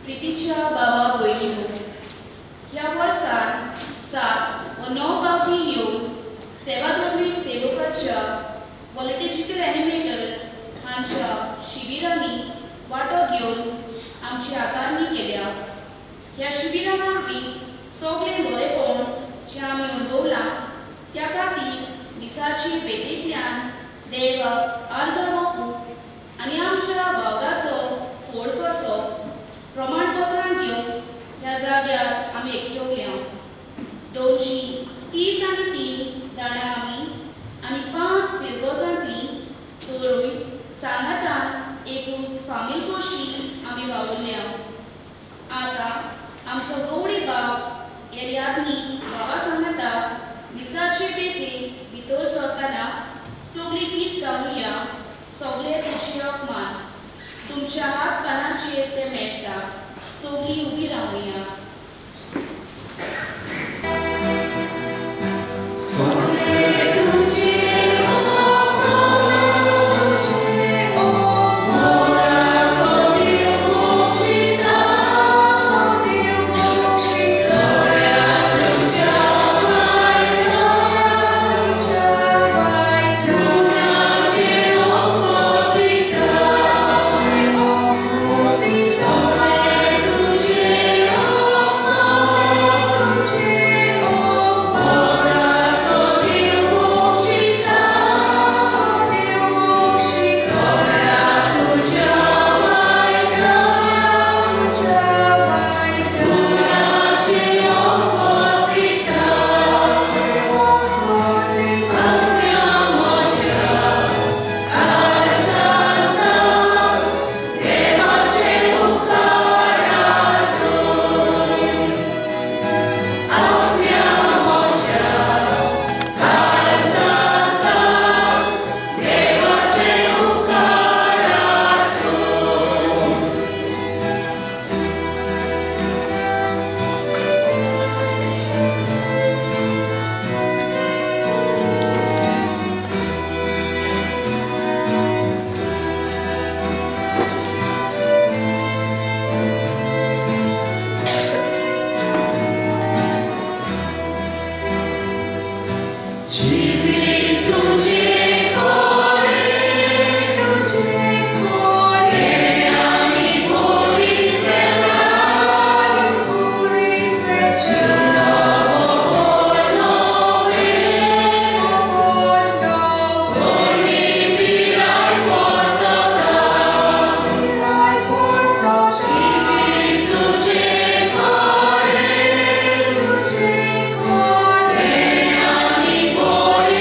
प्रितीच्या बाबा भयणीनो, ह्या वर्सान 7 व 9 पावटी येवन सेवाधर्मीक सेवकाच्या पॉलिटिजिकल एनिमेटर्स हांच्या शिबिरांनी वांटो घेवन आमची आकारणी केल्या. ह्या शिबिरां वरवीं सगळें बरेपण जें आमी अणभवलां त्या खातीर मिसाची भेटेंतल्यान देवाक आर्गां ओंपूंक आनी आमच्या वावराचो फोड कसो प्रमाणपत्रां घेवन ह्या जाग्यार आमी एकटवल्या. 230 आनी 3 जाणां आमी आनी 5 फिरगोजांतलीं तरूय सांगातान एकूच फामील कशी आमी वावुरल्या. आतां आमचो गौडी बाब एरियादनी बाबा सांगाता मिसाचे पेटेक भितर सरतना सगळीं गीत गावया. सगळे तुजे अपमान तुमच्या हात पानाचेर ते मेळटा. सगळीं उबी रावया. तुझे कोरे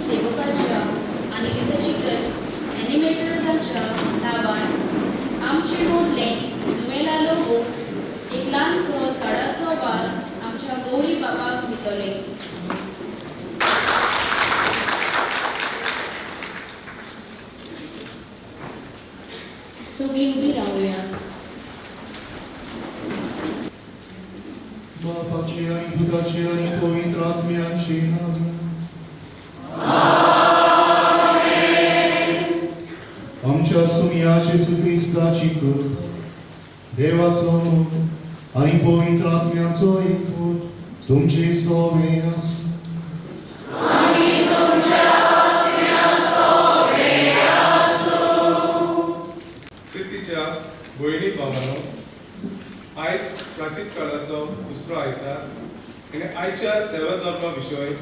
सेवकाच्या आनी लिटर्जिकल एनिमेटर्सांच्या नांवान आमचे मोदले नुवेला लोगो एक ल्हानसो झाडाचो वास आमच्या गौरी बाबाक दितले. सगळीं उबी रावया. बापाचे आनी पुताचे आनी पवित्र आत्म्याचे नांव. आमच्या सुमया जेजू क्रिस्ताची कृपा, देवाचो मोग आनी पवित्र आत्म्याचो एकवट तुमचे सोवे आसूं. प्रितीच्या भयणी भावानो, आयज प्राचीन काळाचो दुसरो आयतार आनी आयच्या सेवा धर्मा विशय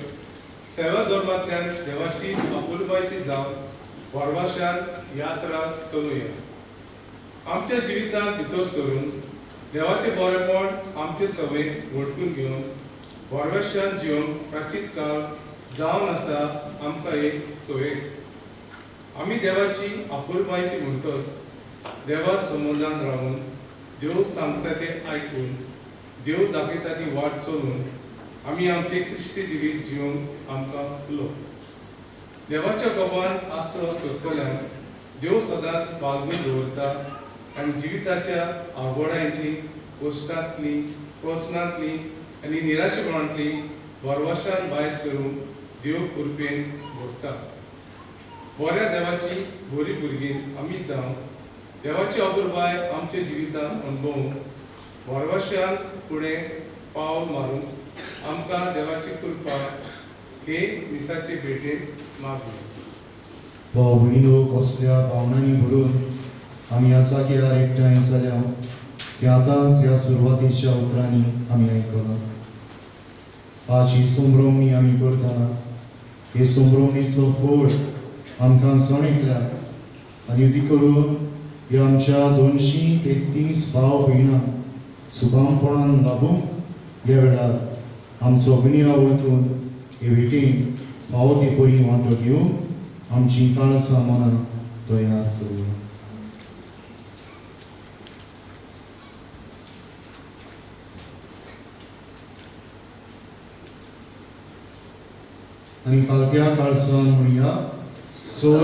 सेवा धर्मांतल्यान देवाची अपुरबायची जावन भरवाशान यात्रा चलुया. आमच्या जिवितांत भितर सरून देवाचें बरेपण आमचे सवय वळखून घेवन भरवाशान जिवन प्राचीन काळ जावन आसा आमकां एक सोय. आमी देवाची अपुरबायची म्हणटच देवा संबंदान रावून देव सांगता तें आयकून देव दाखयता ती वाट चलून आमी आमचे क्रिस्ती जिवीत जिवंक आमकां उलो. देवाच्या गोपान आसरो सोदतल्यान देव सदांच बालगून दवरता आनी जिविताच्या आवडांतली, कश्टांतली, प्रस्नांतली आनी निराशेपणांतली भरवशान भायर सरून देव कृपेन भरता. बऱ्या देवाची बरी भुरगीं आमी जावन देवाची अपुरबाय आमच्या जिवितांत अणभवूंक भरवशान फुडें पावल मारूंक आमकां देवाची कृपा हे मिसाचे भेटेन मागूं. भाव भयणीनो, कसल्या भावनांनी भरून आमी ह्या जाग्यार एकठांय जाल्या तें आतांच ह्या सुरवातीच्या उतरांनी आमी आयकलां. आज ही संभ्रमणी आमी करतना हे संभ्रमणीचो फोड आमकां जण एकल्याक आनी ती करून ह्या आमच्या 233 भाव भयणांक सुगामपणान लाबूंक ह्या वेळार आमचो गुन्यांव वळखून हे भेटेन फावो ते परी वांटो घेवन आमची काळसां मनां तयार करुया. आनी कालत्या काळसान म्हणया, सोड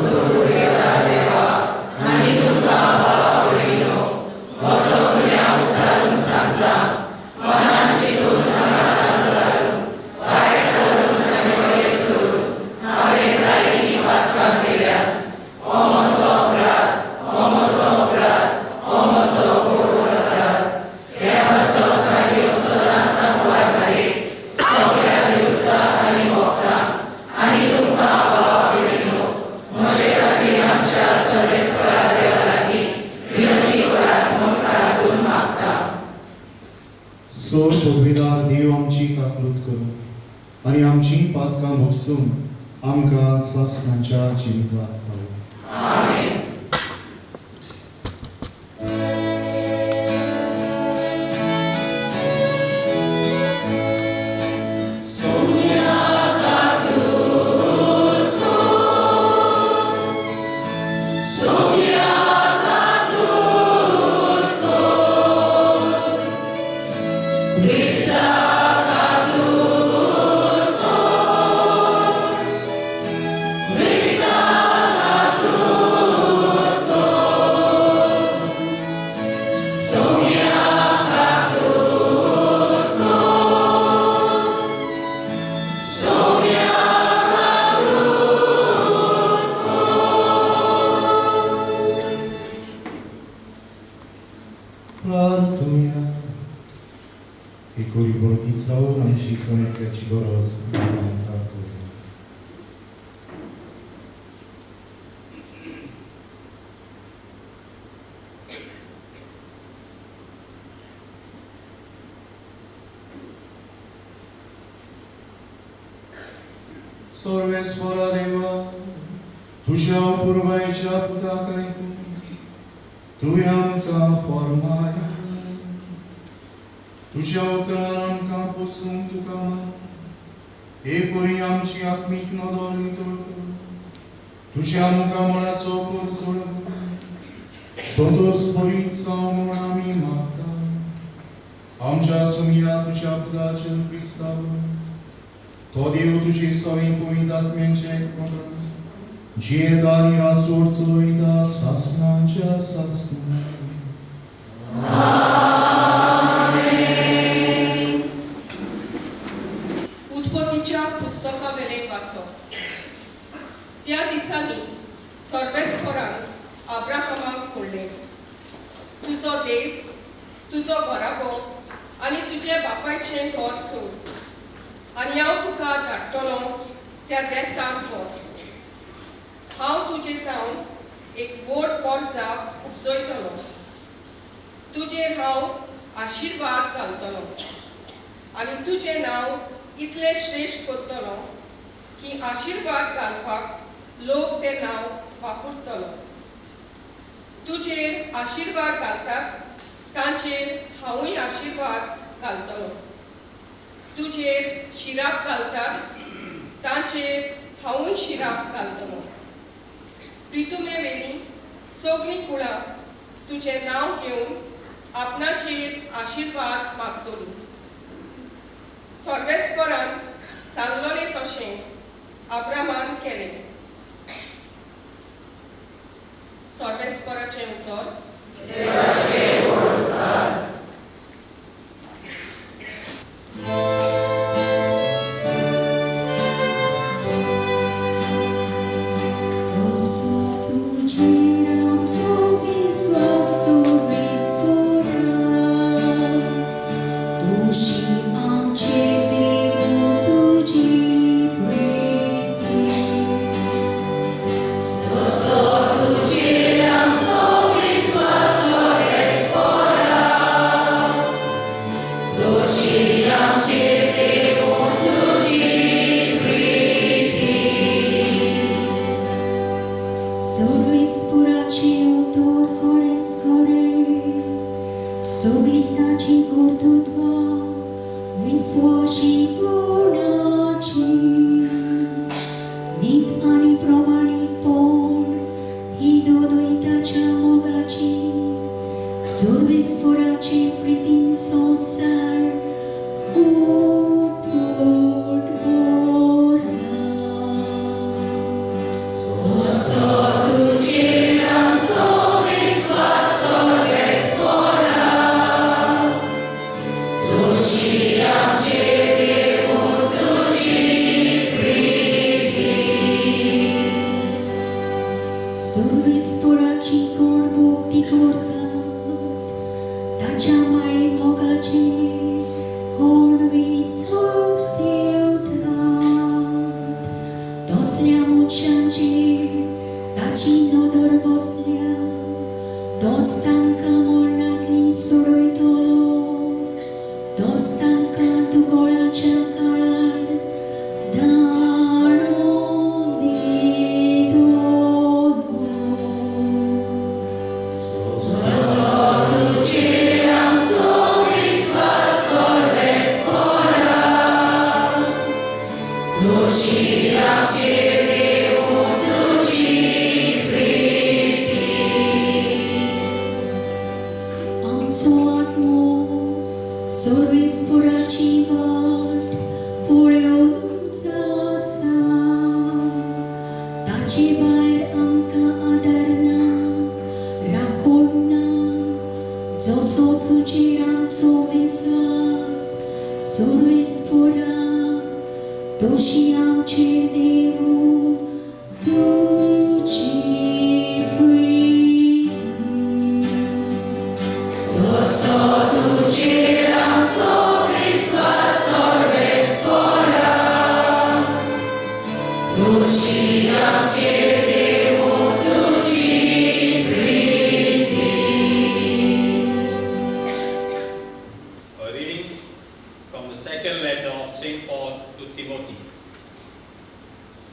पदवीदार देव आमची काकलूत करूं आनी आमची पातकां भोगसून आमकां सासणाच्या जिविताक पावूं. सर्वेस्वरा देवा, तुज्या अपुरबायेच्या पुताक आयकून तुवें आमकां फॉर्माय, तुज्या उतरान आमकां पोसूंक तुका मान, हे परी आमची आत्मीक नदर नितळ कर तुज्या मुखामळाचो परजळ संतोष भरीत जावं म्हूण आमी मागता. आमच्या सुमया तुज्या पुताचेर क्रिस्तांव तो देव तुजे सवी पवित्र आत्म्यांचे एकवटान जियेता आनी राजवट चलयता सासणाच्या सासणां. उत्पत्तीच्या पुस्तकावेलें वाचप. त्या दिसांनी सर्वेस्परान अब्राहमाक म्हणलें, तुजो देश, तुजो घराबो आनी तुजे बापायचें घर सोड आनी हांव तुका धाडटलो त्या देशांत वच. हांव तुजे तावन एक व्हड पोरसा उपजयतलो, तुजेर हांव आशिर्वाद घालतलो आनी तुजें नांव इतलें श्रेश्ठ करतलो की आशिर्वाद घालपाक लोक तें नांव वापरतलो. तुजेर आशिर्वाद घालतात तांचेर हांवूय आशिर्वाद घालतलो, तुजेर शिराप घालतात तांचेर हांवूय शिराप घालतलो. प्रितुमेवेली सगळीं कुळां तुजें नांव घेवन आपणाचेर आशिर्वाद मागतली. सर्वेस्परान सांगलोलें तशें अब्राहमान केलें. सर्वेस्पराचें उतर.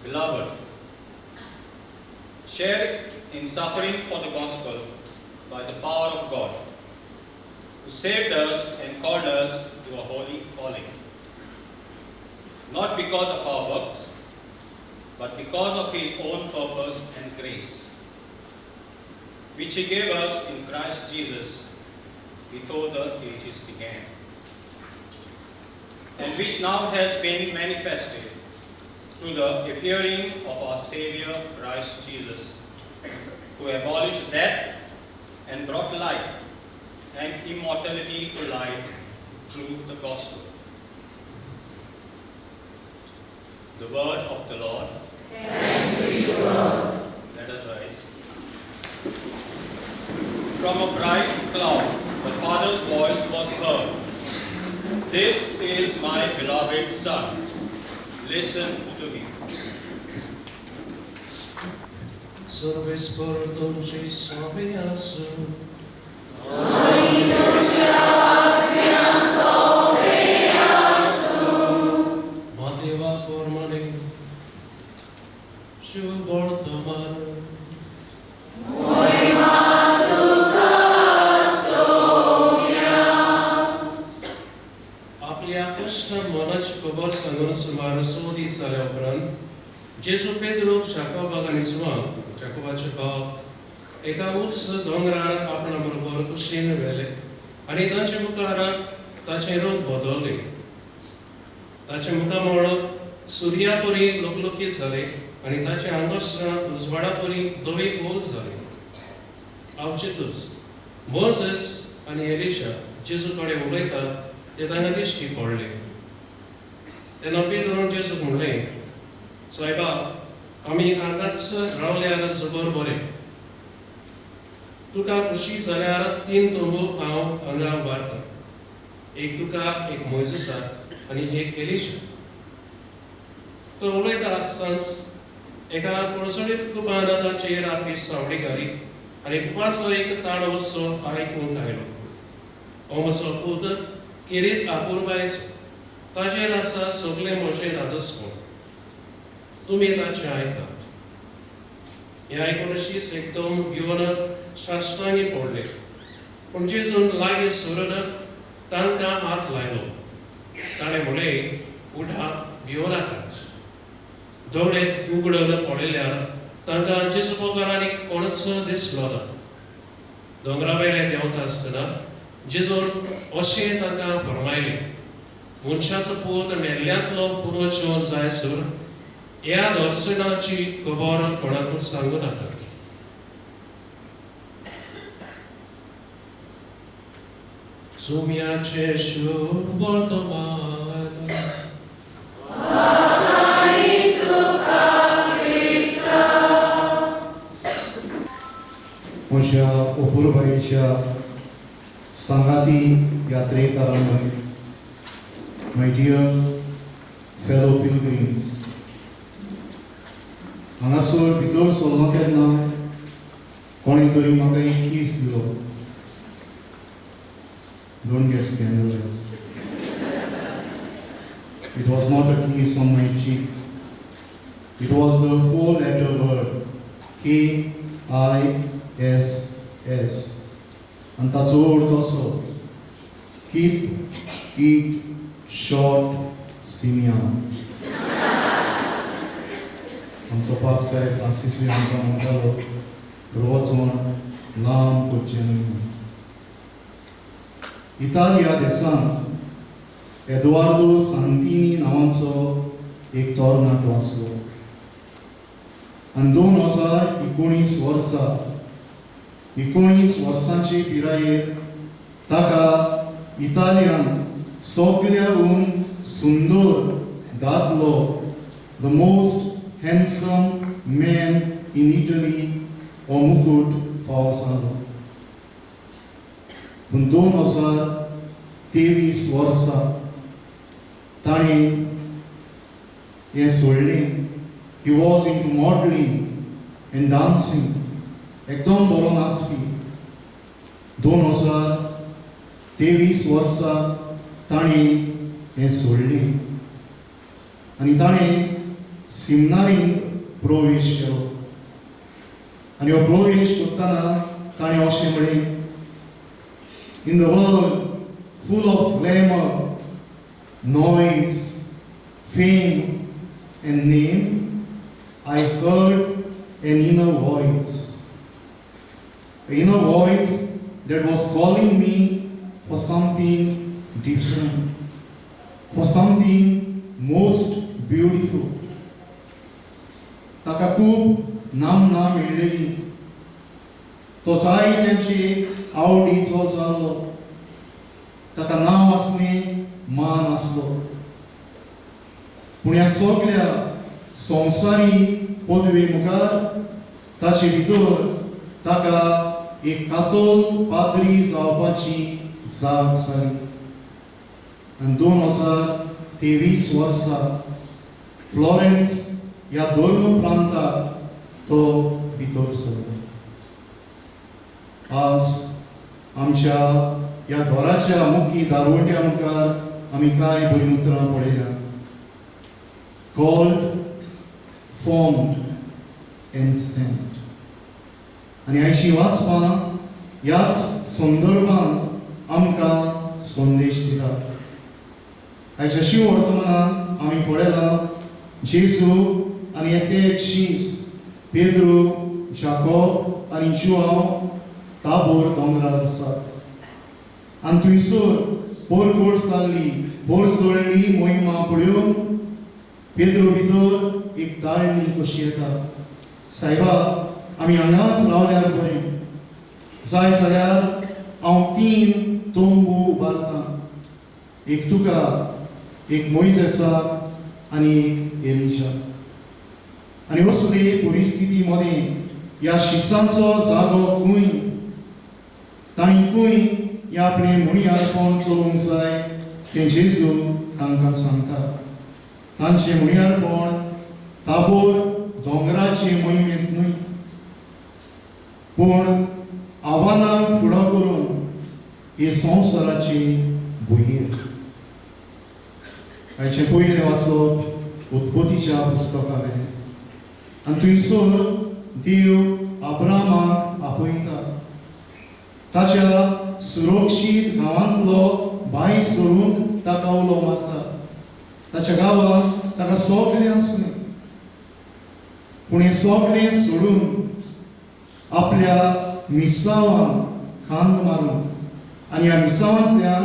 Beloved, share in suffering for the gospel by the power of God, who saved us and called us to a holy calling, not because of our works, but because of His own purpose and grace, which He gave us in Christ Jesus before the ages began, and which now has been manifested through the appearing of our Savior Christ Jesus, who abolished death and brought life and immortality to light through the gospel. The word of the Lord. Thanks be to God. Let us rise. From a bright cloud, the Father's voice was heard. This is my beloved Son. Listen to him. सर्वेस्पर तुमची स्वामी आसूं. आनी तुमच्या आत्म्या सोबे आसूं. मातेवा प्रमाणे शिव वर्तमान. मोहिमा तुका सोम्या. आपल्या कुश्ट मनाची खबर सांगून सुमार 6 दीस जाल्या उपरांत जेजू पेद्रूक, जाकोबाक आनी जुवांक, जाकोबाचे भावाक, एका उंच दोंगरार आपणा बरोबर कुशीन व्हेले आनी तांचे मुखार ताचें रूप बदललें. ताचें मुखामळ सुर्यापरी लकलकीत जालें आनी ताचें आंगवस्त्रां उजवाडापरी धवी गोल जालें. आवचितूच मोझस आनी एलिशा जेजू कडेन उलयतात ते तांकां दिश्टी पडले. तेन्ना पेद्रून जेजूक म्हणलें, सायबा, आमी हांगाच रावल्यार जबर बरें. तुका खुशी जाल्यार 3 तंबू हांव हांगा उबारतां, एक तुका, एक मोयजसाक आनी एक एलिशा. तो उलयता आसतनाच एका पळसणीत कुपान तांचेर आपली सावडी घाली आनी कुपांतलो एक ताळो सो आयकूंक आयलो, हो म्हजो पूत केरीत आपुरबायचो, ताचेर आसा सगळें म्हजें राजस्व, तुमी ताचें आयकात. हें आयकून शीस एकदम भिवन साश्टांनी पडले. पूण जेजून लागीं सरून तांकां हात लायलो. ताणें म्हणलें, उठा, भिवो नाकात. दोळे उगडून पळयल्यार तांकां जेजू बगर आनी कोणूच दिसलो ना. दोंगरा वयले देंवता आसतना जेजून अशें तांकां फर्मायलें, मनशाचो पूत मेल्ल्यांतलो पुनर्जीवन जायसर ह्या दर्शनाची खबर कोणाकूच सांगू नाकात. सोम्याचें शुभ वर्तमान. आनी तुका क्रिस्ता. म्हज्या अपुरबायेच्या सांगाती यात्रेकारांनो, my dear fellow pilgrims, हांगासर भितर सरलो तेन्ना कोणें तरी म्हाका एक कीस दिलो. Don't get scandalized. It was not a kiss on my cheek. It was a 4-letter word, K-I-S-S. आनी ताचो अर्थ असो, keep it short, Simeon. आमचो पाप साहेब फ्रांसीस आमकां म्हणटालो, वचोन लांब करचें न्हय म्हणून. इतालिया देशांत एदुआर्दो सांतिनी नांवाचो एक तरणाटो आसलो आनी 2019 वर्सा 19 वर्सांचे पिरायेर ताका इतालियांत सगळ्याहून सुंदर दादलो, the most handsome man in Italy हो मुकूट फावो जालो. पूण 2023 वर्सा ताणें हें सोडलें. He was into modelling and dancing. एकदम बरो नाचपी. 2023 वर्सा ताणें हें सोडलें आनी ताणें सिमनारींत प्रवेश केलो. आनी हो प्रवेश करतना ताणें अशें म्हणलें, In the world full of glamour, noise, fame, and name, I heard an inner voice, inner voice that was calling me for something different, for something most beautiful. ताका खूब नामना मेळ्ळेली, तो जायत्यांची आवडीचो जाल्लो, ताका नांव आसलें, मान आसलो. पूण ह्या सगल्या संवसारी पदवे मुखार ताचे भितर ताका एक कातोल पाद्री जावपाची जाग जाली. आनी 2023 वर्सा फ्लॉरेन्स ह्या धर्म प्रांताक तो भितर सरलो. आज आमच्या ह्या घराच्या मुखी दारवंट्या मुखार आमी कांय बरीं उतरां पळयल्यात. Called, formed and sent. आनी आयची वाचपां ह्याच संदर्भांत आमकां संदेश दितात. आयच्या शिव वर्तमानांत आमी पळयलां जेजू आनी हे ते शीस पेद्रू, जाकोब आनी जुआंव ताबोर दोंगरार आसात आनी थंयसर पोरकोट जाल्ली, पोरसळ्ळी मोहिमा पळोवन पेद्रू भितर एक ताळणी कशी येता, सायबा आमी हांगाच रावल्यार बरें, जाय जाल्यार हांव 3 तंबू उबारतां, एक तुका, एक मोयजेसाक आनी एक एलिशा. आनी असले परिस्थिती मदें ह्या शिसांचो जागो खंय, तांणी खंय ह्या आपणें म्हणयारपण चलोवंक जाय तें जेजू तांकां सांगता. तांचें म्हणयारपण ताबोर दोंगराचे मोहिमेंत न्हय, पूण आव्हानांक फुडो करून हे संवसाराची भुंयेर. आयचें पयलें वाचप उत्पत्तीच्या पुस्तका वयलें आनी थंयसर देव अब्रामाक आपयता. ताच्या सुरक्षीत गांवांतलो बांय सोडूंक ताका उलो मारता. ताच्या गांवांत ताका सगळें आसलें, पूण हें सगळें सोडून आपल्या मिसावांक खांद मारून आनी ह्या मिसावांतल्यान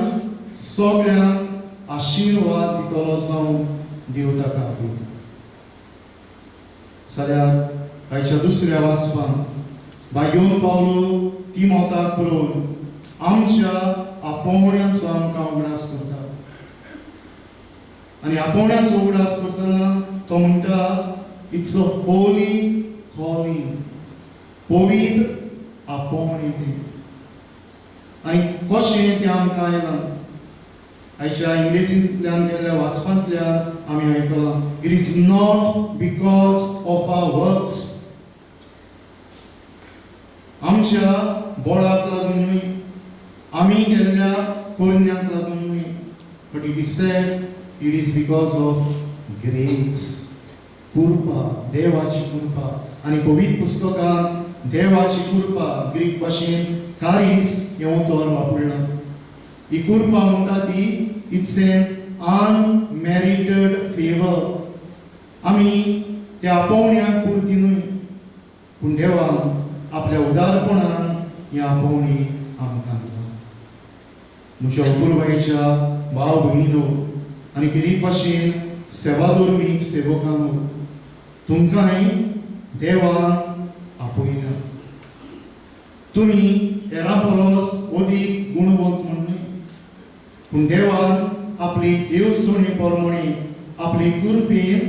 सगळ्यांक आशिर्वाद दितलो जावन देव ताका आपयता. जाल्यार आयच्या दुसऱ्या वाचपान भायन पावलो तिमोताक पळोवन आमच्या आपोवण्याचो आमकां उगडास करता. आनी आपोवण्याचो उगडास करतना तो म्हणटा, it's a Holi calling, पवित्र आपोवणें तें. आनी कशें तें आमकां आयलां आयच्या इंग्लिशींतल्यान केल्ल्या वाचपांतल्यान आमी आयकलां, it is not because of our works. आमच्या बोळाक लागून न्हय, आमी केल्ल्या करण्यांक लागून न्हय, but it is said it is because of grace, कृपा, देवाची कृपा. आनी पवित्र पुस्तकांत देवाची कृपा ग्रीक भाशेन कारीस हें उतर वापरलां. ही कृपा म्हणटा ती it's N unmerited favour. आमी त्या आपोवण्याक पुरती न्हय, पूण देवान आपल्या उदारपणान हें आपोवणें आमकां दिलां. म्हज्या अपुरबायेच्या भाव भयणीनो आनी खेरीत भाशेन सेवाधर्मीक सेवकांनो, तुमकांय देवान आपयला. तुमी हेरां परस अदीक गुणवंत म्हूण न्हय, पूण देवान आपली येवजणे प्रमाणे आपली कृपेन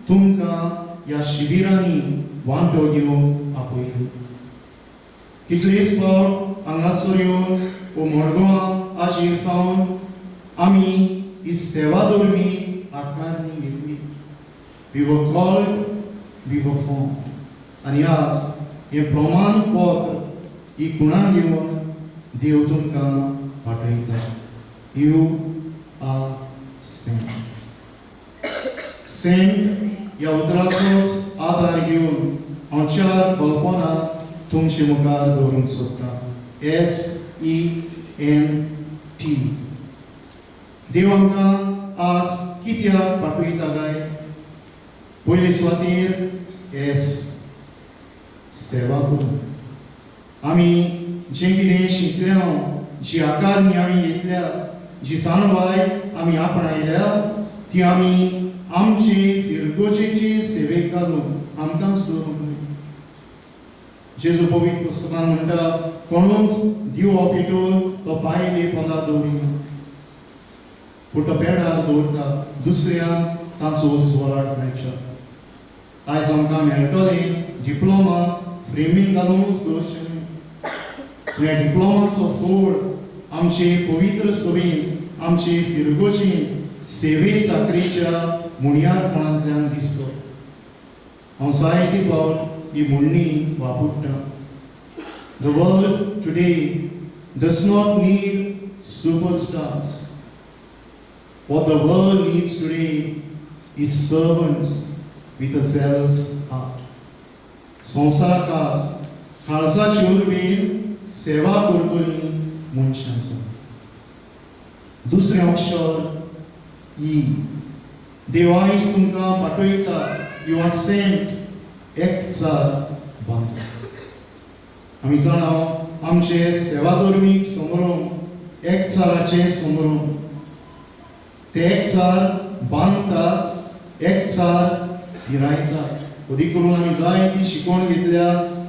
तुमकां ह्या शिबिरांनी वांटो घेवंक आपयलो. कितलेच फावट हांगासर येवन वो मडगांवां आजीर जावन आमी ही सेवाधर्मी आकारणी घेतली. We were called, we were formed. आनी आज हें प्रमाणपत्र ही खुणा घेवन देव तुमकां वाटयता. You are sent. Saint ह्या उतराचोच आदार घेवन हांव 4 कल्पना तुमचे मुखार दवरूंक सोदतां. SENT. देव आमकां आज कित्याक पाठयता काय? पयले सुवातेर एस, सेवा करूं. आमी जें कितें शिकल्या, जी आकारणी आमी घेतल्या, जी जाणवाय आमी आपणायल्या, ती आमी आमची फिरगोजेची सेवेक घालून आमकांच दवरूंक न्हय. जेजू पवित्र पुस्तकान म्हणटा, कोणूच दिवो पेटोवन तो बायले पोंदा दवरिना, पूण तो पेडार दवरता, दुसऱ्यांक ताचो उजवाड मेळचा. आयज आमकां मेळटलें डिप्लोमा फ्रेमीन घालूनच दवरचें न्हय, पूण ह्या डिप्लोमाचो फोड आमचे पवित्र सभेन, आमचे फिरगोजेन सेवे चाकरेच्या मुणयारपणांतल्यान दिसचो. हांव जायते फावट ही म्हणणी वापरता. The world today does not need superstars. What the world needs today is servants with a zealous heart. संवसाराक आज काळजाचे उर्बेन सेवा करतली मनशांचो. दुसरें अक्षर ई. देव आयज तुमकां पाठयता, you are Saint, एकचार बांद. आमी जाणा आमचे सेवाधर्मीक समोरून, एकचाराचे समोरून ते एकचार बांदतात, एकचार तिरायतात. अदीक करून आमी जाय ती शिकवण घेतल्या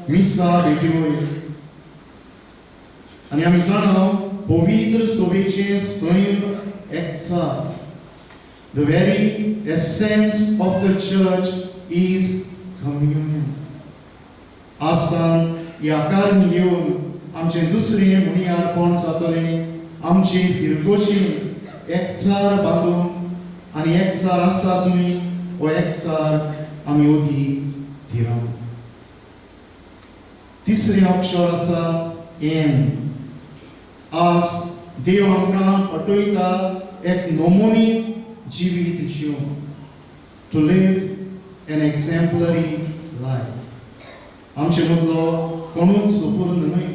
मिसा भेटी वयर. आनी आमी जाणा पवित्र सभेचें सैम एकचार. The very essence of the church is communion. आसतान ही आकारणी घेवन आमचें दुसरें मुनियारपण जातलें, आमची फिरगोची एकचार बांदून, आनी एकचार आसा तुमी हो एकचार आमी अदीक थिरावन. तिसरें अक्षर आसा एन. आज देव आमकां पटयता एक नमुनीत जिवीत जिवन, to live an exemplary life. आमचे मदलो कोणूच सुपूर्ण न्हय,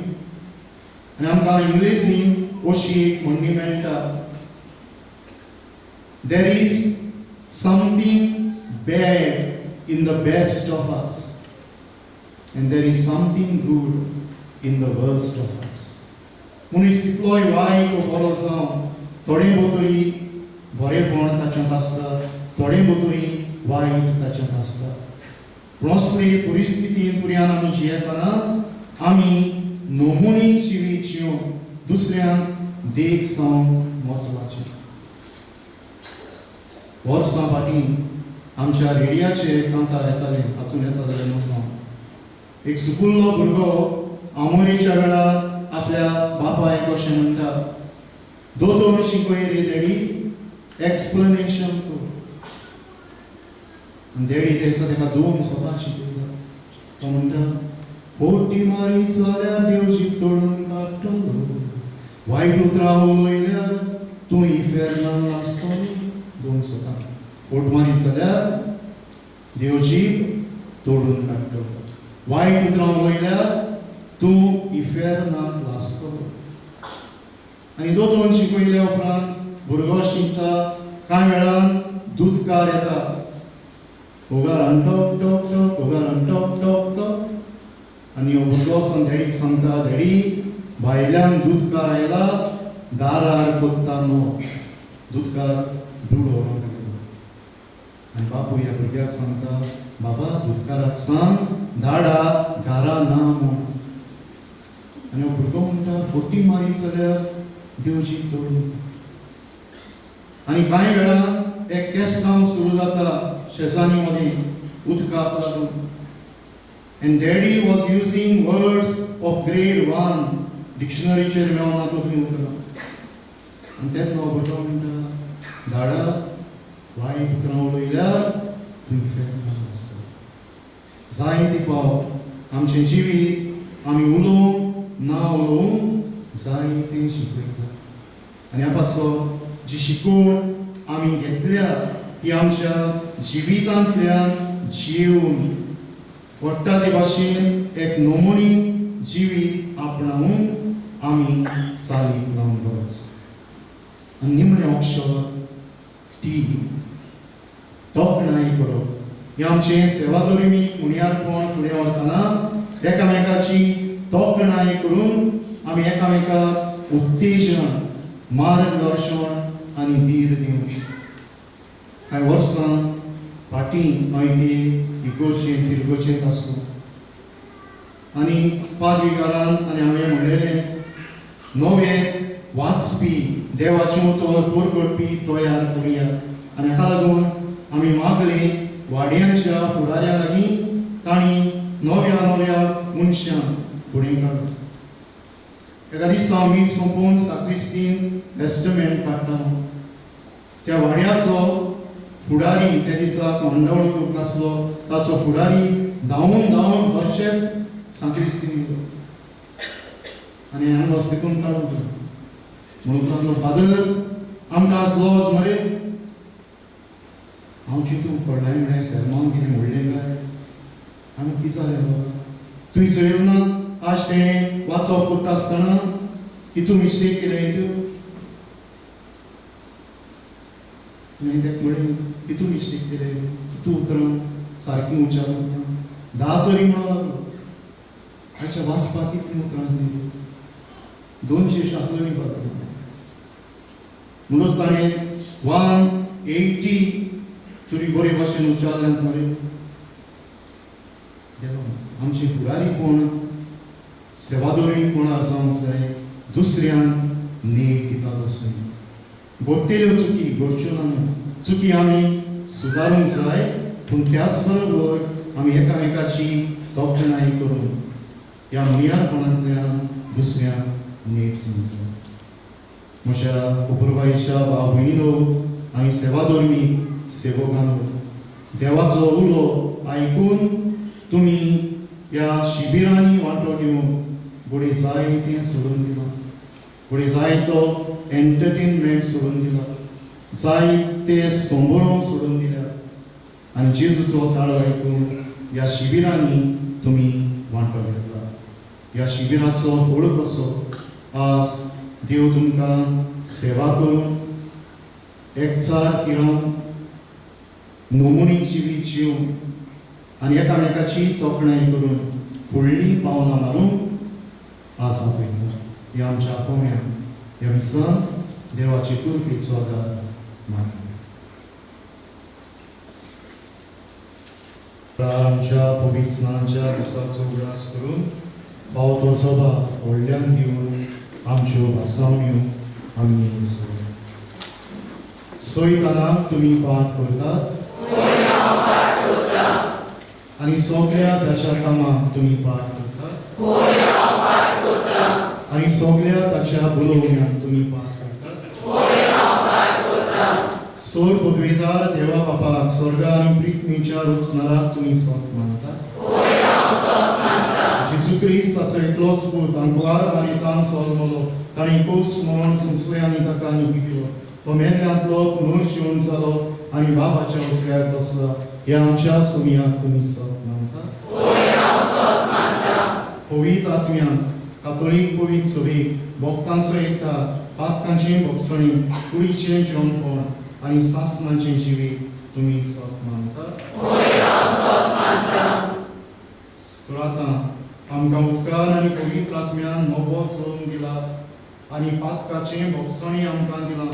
आनी आमकां इंग्लेजीन अशी एक म्हणणी मेळटा, there is something bad in the best of us and there is something good in the worst of us. मनीस कितलोय वायट वो बरो जावं, थोडें भोव तरी बरेंपण ताच्यांत आसता, थोडें भोव तरी वायट ताच्यांत आसता. पूण असले परिस्थितीन पुर्यान आमी जियेतना आमी नमुनी जिवीत जिवन दुसऱ्यांक देख जावंक म्हत्वाचें. वर्सां फाटीं आमच्या रेडियाचेर एक कांतार येतालें, आसून येता जाल्यार न्हू. एक सुपुल्लो भुरगो आमोरेच्या वेळार आपल्या बापायक अशें म्हणटा, दोतोर शिकय रे डॅडी, एक्सप्लेनेशन कर. आनी डॅडी ते दिसा ताका दोन सदां शिकयता. तो म्हणटा, पोटी मारीत जाल्यार देव जीब तोडून काडटलो, वायट उतरां उलयल्यार तूं इफेर्नान आसतलो. दोन सदां. फोट मारीत जाल्यार देव जीब तोडून काडटलो, वायट उतरां उलयल्यार तूं इफेर्नान आसतलो. आनी दोतोन शिकयल्या उपरांत भुरगो शिकता. कांय वेळान दुदकार येता, होगारान टॉक टॉक टॉक, होगारान टॉक टॉक टॉक. आनी हो भुरगो वचोन डॅडीक सांगता, डॅडी भायल्यान दुदकार आयला, दारार कोत्ता न्हू, दुदकार दूद व्हरोंक गेलो. आनी बापूय ह्या भुरग्याक सांगता, बाबा दुदकाराक सांग धाडा घरा ना म्हूण. आनी हो भुरगो म्हणटा, फोटी मारीत जाल्यार देव जीब तोडून. आनी कांय वेळान एक केस्तांव सुरू जाता शेजान्नी मदीं उदकाक लागून. And daddy was using words of grade 1, डिक्शनरीचेर मेळना तसलीं उतरां. आनी तेन्ना हो भुरगो म्हणटा, धाडा वायट उतरां उलयल्यार तूं इफेर्नान आसता. जायते फावट आमचें जिवीत आमी उलोवंक ना उलोवंक जायतें शिकयता. आनी ह्या पासत जी शिकवण आमी घेतल्या ती आमच्या जिवितांतल्यान जिवन पडटा ते भाशेन एक नमुनी जिवीत आपणावन आमी चालीक लावंक गरज. आनी निमणें अक्षर टी, तोखणाय करप. हे आमचें सेवाधर्मी उणयारपण फुडें व्हरतना एकामेकाची तोखणाय करून आमी एकामेकाक उत्तेजन, मार्गदर्शन आनी धीर दिवं. कांय वर्सां फाटीं हांव एके इगोर्जेंत फिरगोर्जेंत आसलो आनी पादविगारान आनी हांवें म्हणलेलें नवे वाचपी देवाचें उतर परगटपी तयार करुया आनी हाका लागून आमी मागले वाड्यांच्या फुडाऱ्यां लागीं तांणी नव्या नव्या मनशांक फुडें काडलो. एका दिसा आमी सोंपोवन साक्रिस्तीन टेस्टमेंट काडटालो. त्या वाड्याचो फुडारी त्या दिसाक मांडावळ आसलो, ताचो फुडारी धांवून धांवून हर्शेच साक्रिस्तीन येयलो आनी हांगा वस्तीकून काडून दिलो. म्हणूंक लागलो, फादर आमकां आज लॉस मरे. हांव चिंतूंक पडलां म्हळें सेर्मांव कितें म्हणलें काय? आनी कितें जालें बाबा, तुवें चळयलें ना आज तेणें वाचप करता आसतना कितू मिस्टेक केलें तूं? आनी ताका म्हणलें कितू मिस्टेक केलें, कितू उतरां सारकीं उच्चारूंक ना, 10 तरी म्हणूंक लागलो. आयच्या वाचपाक कितलीं उतरां न्ही, 200 शाकलोनी पात्र. म्हणूनच ताणें 180 तरी बरे भाशेन उच्चारल्यात मरे. गेलो. आमचे फुडारी कोण, सेवादोरी कोणार जावंक जाय, दुसऱ्यांक नेट दिता तसो. घडटेल्यो चुकी घडच्यो ना न्हू, चुकी आमी सुदारूंक जाय, पूण त्याच बरोबर आमी एकामेकाची तोखणाय करून ह्या मुयारपणांतल्यान दुसऱ्यांक नेट दिवंक जाय. म्हज्या उपरबाईच्या भाव भयणीनो आनी सेवाधर्मी सेवकांनो, देवाचो उलो आयकून तुमी ह्या शिबिरांनी वांटो घेवन घोडे जाय तें सोडून दिलां, घोडे जाय तो एंटरटेनमेंट सोडून दिला, जाय ते संबरोम सोडून दिल्या आनी जेजूचो ताळो आयकून ह्या शिबिरांनी तुमी वांटो घेतला. ह्या शिबिराचो फळ कसो आज देव तुमकां सेवा करून एकचार किरण नमुनी जिवीत जिवन आनी एकामेकाची तोखणाय करून फुडलीं पावलां मारून आज आपयता. ह्या आमच्या आपोवण्याक ह्या मिसांत देवाचे कृपेचो आदार मागता. आमच्या पवित्र स्नानाच्या दिसाचो उगडास करून फावो तो सभाग व्हडल्यान दिवन आमच्यो भासावण्यो आमी सोयताना तुमी पाठ करतात आनी सगळ्या ताच्या कामाक तुमी पाठ करतात आनी सगळ्या ताच्या बोलोवण्याक तुमी पाठ करतात. सोर पदवेदार देवा बापाक स्वर्ग आनी पृथ्वीच्या रचणाराक तुमी सत मानतात. जेजू क्रिस्त ताचो एकलोच पूत आंकवार मारितान जल्मलो, ताणें कोस मरण सोंसलें आनी ताका निपिकलो. तो मेल्ल्यांतलो पुनर्जीवन जालो आनी बाबाच्या उजव्यार बसला. ह्या आमच्या सुमयाक तुमी सत मानतात. पवित्र आत्म्याक कातोलीक पवित्र सभेक भक्तांचो एकता, पातकांचें भोगसणी, कुडीचें जिवनपण आनी सासणाचें जिवीत तुमी सत मानतात. तर आतां आमकां उपकार आनी पवित्र आत्म्यान नवो चलोवन दिला आनी पातकाचें भोगसणी आमकां दिलां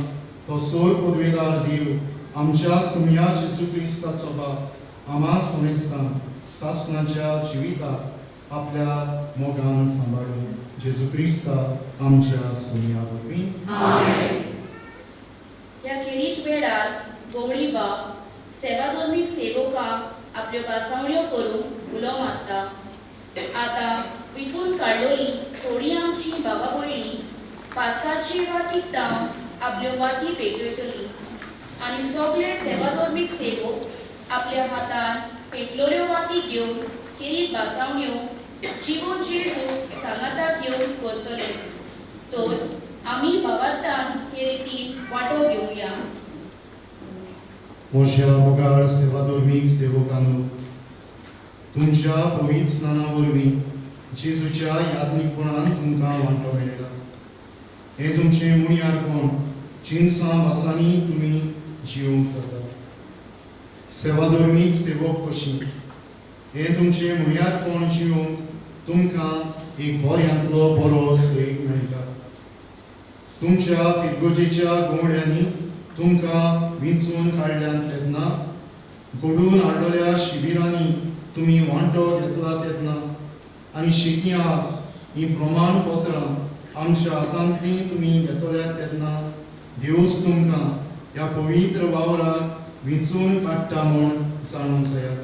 तो सोर पदवेदार देव आमच्या सुमया जेजू क्रिस्ताचो बाप आमा समेस्तान सासणाच्या जिविताक आपल्या मोगान सांबाळून जेजू क्रिस्ता आमच्या सुमया वरवीं. ह्या खेरीत वेळार गवळी बाब सेवाधर्मीक सेवकांक आपल्यो भासावण्यो करूंक उलो मारता. आतां विचून काडलोली थोडी आमची बाबा भयणी पास्काची वातीक तावन आपल्यो वाती पेटयतली आनी सगळे सेवाधर्मीक सेवक आपल्या हातान पेटलोल्यो वाती घेवन खेरीत भासावण्यो जिवन जेजू सांगाताक घेवन करतले. तर आमी बाबातान हे रितीन वांटो घेवया. म्हज्या मोगाळ सेवाधर्मीक सेवकांनो, तुमच्या पवित्र स्नाना वरवीं जेजूच्या याज्ञिकपणान तुमकां वांटो मेळटा. हें तुमचें मुणयारपण जिनसां वासांनी तुमी जिवंक जाता. सेवाधर्मीक सेवक कशी हे तुमचें मुयारपण जिवंक तुमकां एक बऱ्यांतलो बरो सैग मेळटा. तुमच्या फिरगोजेच्या गोवड्यांनी तुमकां विंचून काडल्यान तेन्ना घडून हाडलेल्या शिबिरांनी तुमी वांटो घेतला तेन्ना आनी शेकी आज हीं प्रमाणपत्रां आमच्या हातांतलीं तुमी घेतल्या तेन्ना देवूच तुमकां ह्या पवित्र वावराक विंचून काडटा म्हूण जाणून जायात.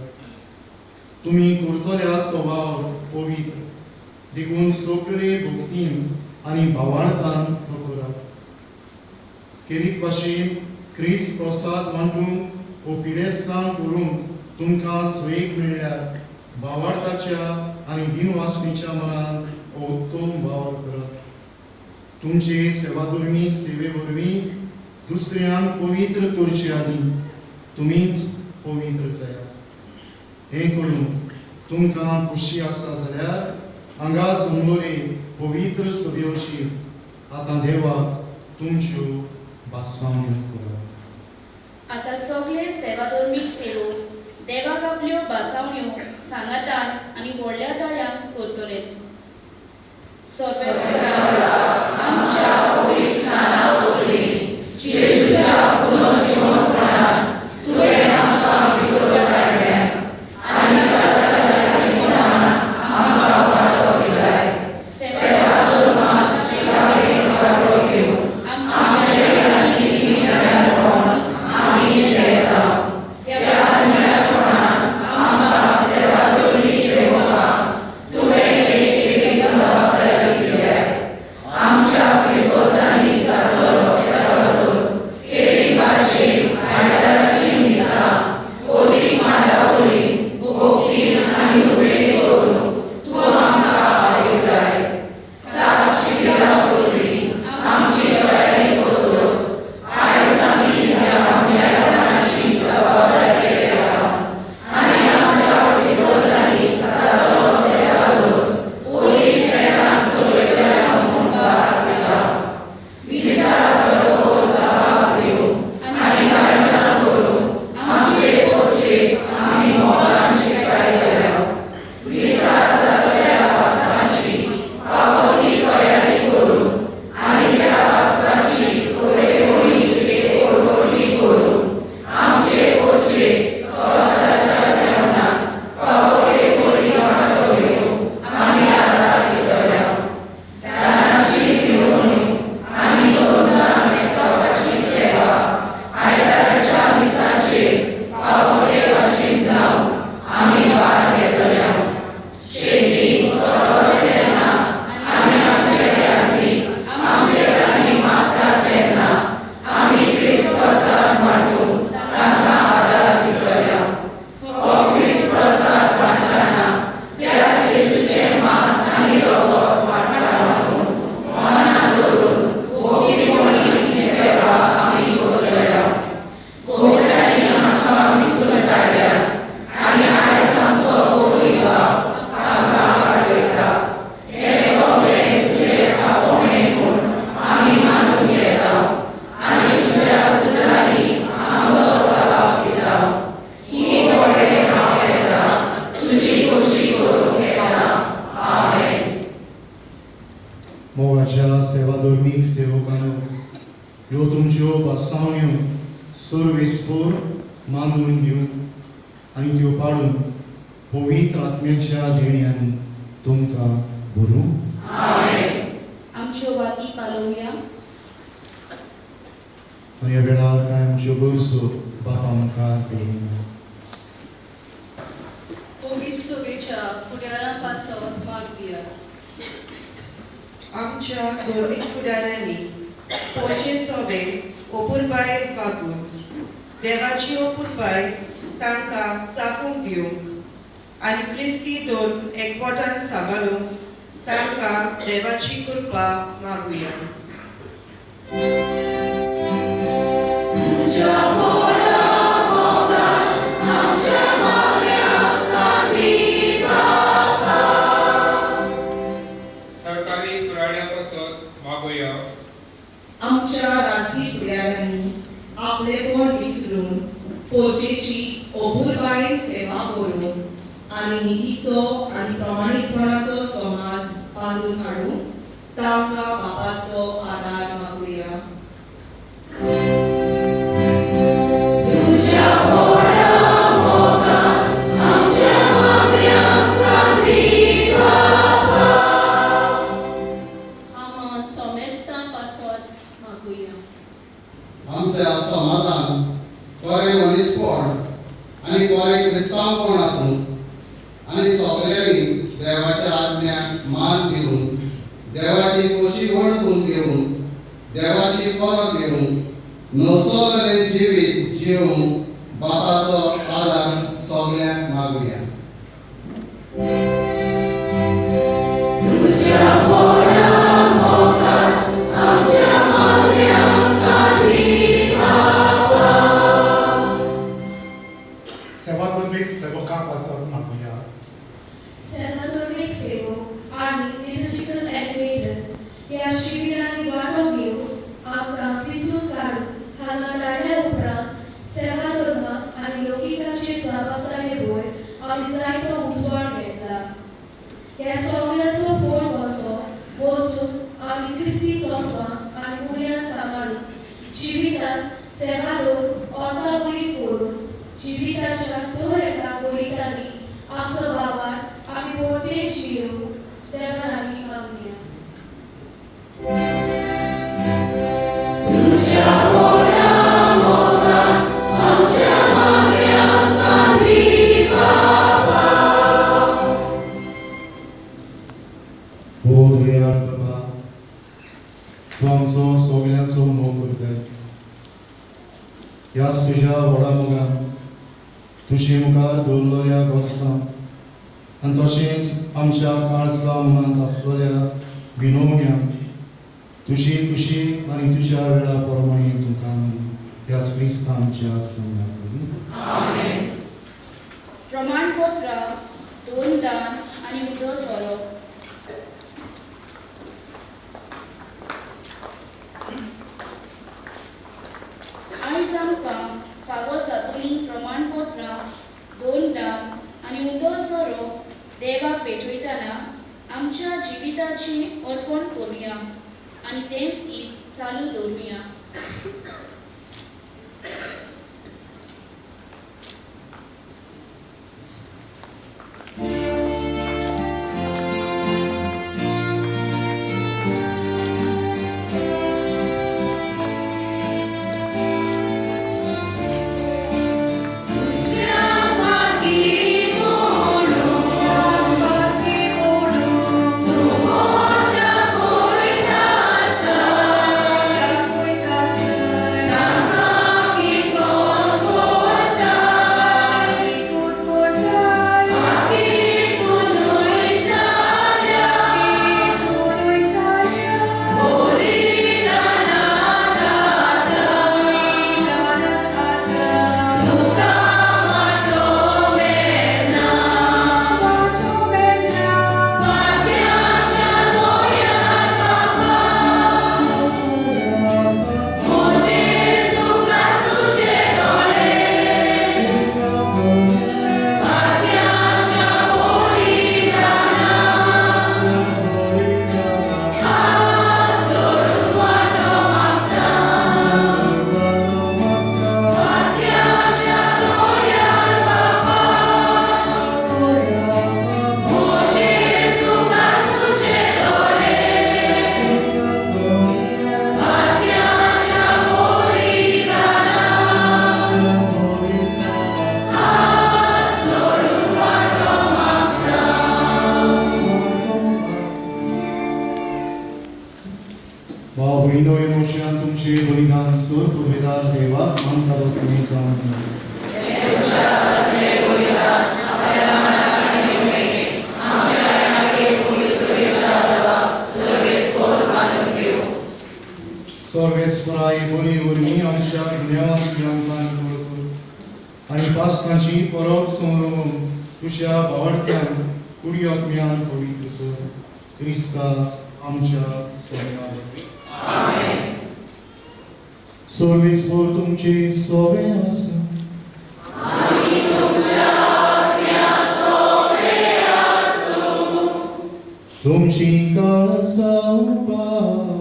तुमी करतल्यात तो वावर पवित्र देखून सगळे भक्तीन आनी भावार्थान तो करात. केरीत भाशेन क्रिस्त प्रसाद वांटूंक वो पिडेस्तांक करूंक तुमकां सोयीक मेळ्ळ्यार भावार्थाच्या आनी दिनवासणीच्या मनान हो उत्तम वावर करात. तुमचे सेवाधर्मीक सेवे वरवीं दुसऱ्यांक पवित्र करचे आदीं तुमीच पवित्र जायात. हें करून तुमकां खोशी आसा जाल्यार हांगा जमलोले पवित्र सभेवशी आतां देवाक तुमच्यो भासावण्यो करात. आतां सगळे सेवाधर्मीक सेवक देवाक आपल्यो भासावण्यो सांगातान आनी व्हडल्या ताळ्यान करतले. आमच्या पवित्रस्थाना वरवीं जेजूच्या पुनर्जिवणपणान तुवें आमकां भितर काडल्या आनी ताच्या आमकां वांटो दिलाय. सेवाधर्माच्या वांटो घेवन आमचे आमी जेता. ह्या आमकां सेवाधर्मी सेवकांक तुवें एक जबाबदारी दिल्या. आमच्या फिरगोजांनी जातलो सेवाधर्म केली भाशेन आयताराची मिसां ओली मांडावळी भोक्तीन आनी उमेद करून तूं आमकां आपयताय. सात शिबिरां वरवीं आमची तयारी करतच आयज आमी ह्या मुयारपणाची जबाबदारी घेता आनी आमच्या फिरगोजांनी जातलो सेवाधर्म ओली नेटान चलयतल्या म्हूण भास दिता. मिसाक बरो जाप दिवन आनी गायनां करून आमचे पोरचे आमी मोगान शिकायतल्या. मिसाक जातल्या वाचपाची फावो ती तयारी करून आनी त्या वाचपाची खरेपणी एक ओडवणी करून आमचे पोरचे स्वताच्या जेवणाक फावो ते परी वांटो घेवन आमी आदार दितल्या. दानाची मिळवणूक आनी करुणा एकठांवपाची सेवा आयताराच्या मिसाचेर फावो ते भाशेन जावन आमी भार घेतल्या. शेती तेन्ना आनी आमचे यादी आमचे लागीं मागता तेन्ना आमी क्रिस्त प्रसाद वांटून तांकां आदार दितल्या. हो क्रिस्त प्रसाद वांट्टना त्याच जेजूचें मांस आनी रगत वांट्टा म्हूण मनान धरून भोक्तीपणी ही सेवा आमी करतल्या. गोवळ्यांनी आमकां विंचून काडल्यात आनी आयज आमचो गवळी बाप आमकां वाडयता. हें सगळें तुजें आपोवणें म्हूण आमी मानून घेता आनी तुज्या सुदारी आमचो जबाब दिता. ही थोडें हांव येता तुजी खोशी करूंक येता. आमेन. मोगाच्या सेवाधर्मीक सेवकांनो ह्यो तुमच्यो भासावण्यो सर्वेस्पोर मानून घेवन आनी त्यो पाळून पवित्र आत्म्याच्या देण्यांनी तुमकां भरूं. आमच्यो वाती पालोवया. आनी ह्या वेळार कांय आमच्यो गरजो बापा मुखार दवरुया. पवित्र सभेच्या फुडारा पासत मागया. आमच्या धर्मीक फुडाऱ्यांनी पोचे सोबे अपुरबायेन वागून देवाची अपुरबाय तांकां चाखूंक दिवंक आनी क्रिस्ती धर्म एकवटान सांबाळूंक तांकां देवाची कृपा मागुया. सरकारी कुराड्या पासत मागुया. आमच्या राजकी फुडाऱ्यांनी आपलेपण विसरून फौजेची आनी प्रमाणीकपणाचो समाज बांदून हाडूंक तांकां बापाचो आदार मागुया. आमच्या समाजान बरें मनीसपण आनी बरें क्रिस्तांवपण आसूं आनी सगल्यांनी देवाच्या आज्ञाक मान दिवन देवाची खोशी वळखून घेवन देवाची परत घेवन नसलेलें जिवीत जिवूंक बापाचो आदार सगल्यांक मागुया. सेवाधर्मीक सेवका पासत मागुया. सेवाधर्मीक सेवक आनी लिटर्जिकल एनिमेटर्स ह्या शिबिरांनी वांटो घेवन आमकां पिजून काडून हांगा धाडल्या उपरांत सेवाधर्म आनी लौकिकाचे जबाबदारी वयर आमी जायतो उजवाड घेतला. ह्या सगळ्याचो फोड कसो वचून आमी क्रिस्ती तत्वां आनी मुल्यां सांबाळून जिवितांत सेवाधर्म अर्था करून जिविताच्या दर एका घडितांनी आमचो वावर आमी पोरते जियोवंक देवा लागीं मागुया. ओ दयाळ बाबा, तूं आमचो सगळ्यांचो मोग करताय. ह्याच तुज्या व्हडा मोगान तुजे मुखार दवरलेल्या गरजां आनी तशेंच आमच्या काळजा मनांत आसलेल्या विनवण्यांक तुजी खुशी आनी तुज्या वेळा प्रमाणे तुका त्याच क्रिस्तांच्या संगात. प्रमाणपत्रां, दोन दान आनी उजो सोरो. आयज आमकां फावो जातलीं प्रमाणपत्रां, दोन दान आनी उंडो सोरो देवाक भेटयतना आमच्या जिविताचें अर्पण करुया आनी तेंच गीत चालू दवरुया. भाव भयणीनो, मोशान तुमचे बलिदान सर पुरवेदार देवाक मानता बसने जावन. सर्वेस्पराय बली वरवीं आमच्या गुन्यांवांतली आमकां निवळ कर आनी पास्काची परब संभ्रमून तुज्या भावार्थ्यान कुडी आत्म्यान पवित्र कर. क्रिस्ता आमच्या सोम्या वरवीं. सर्वेस्पर तुमचे सोवे आसूं. तुमची काळजां उबारा.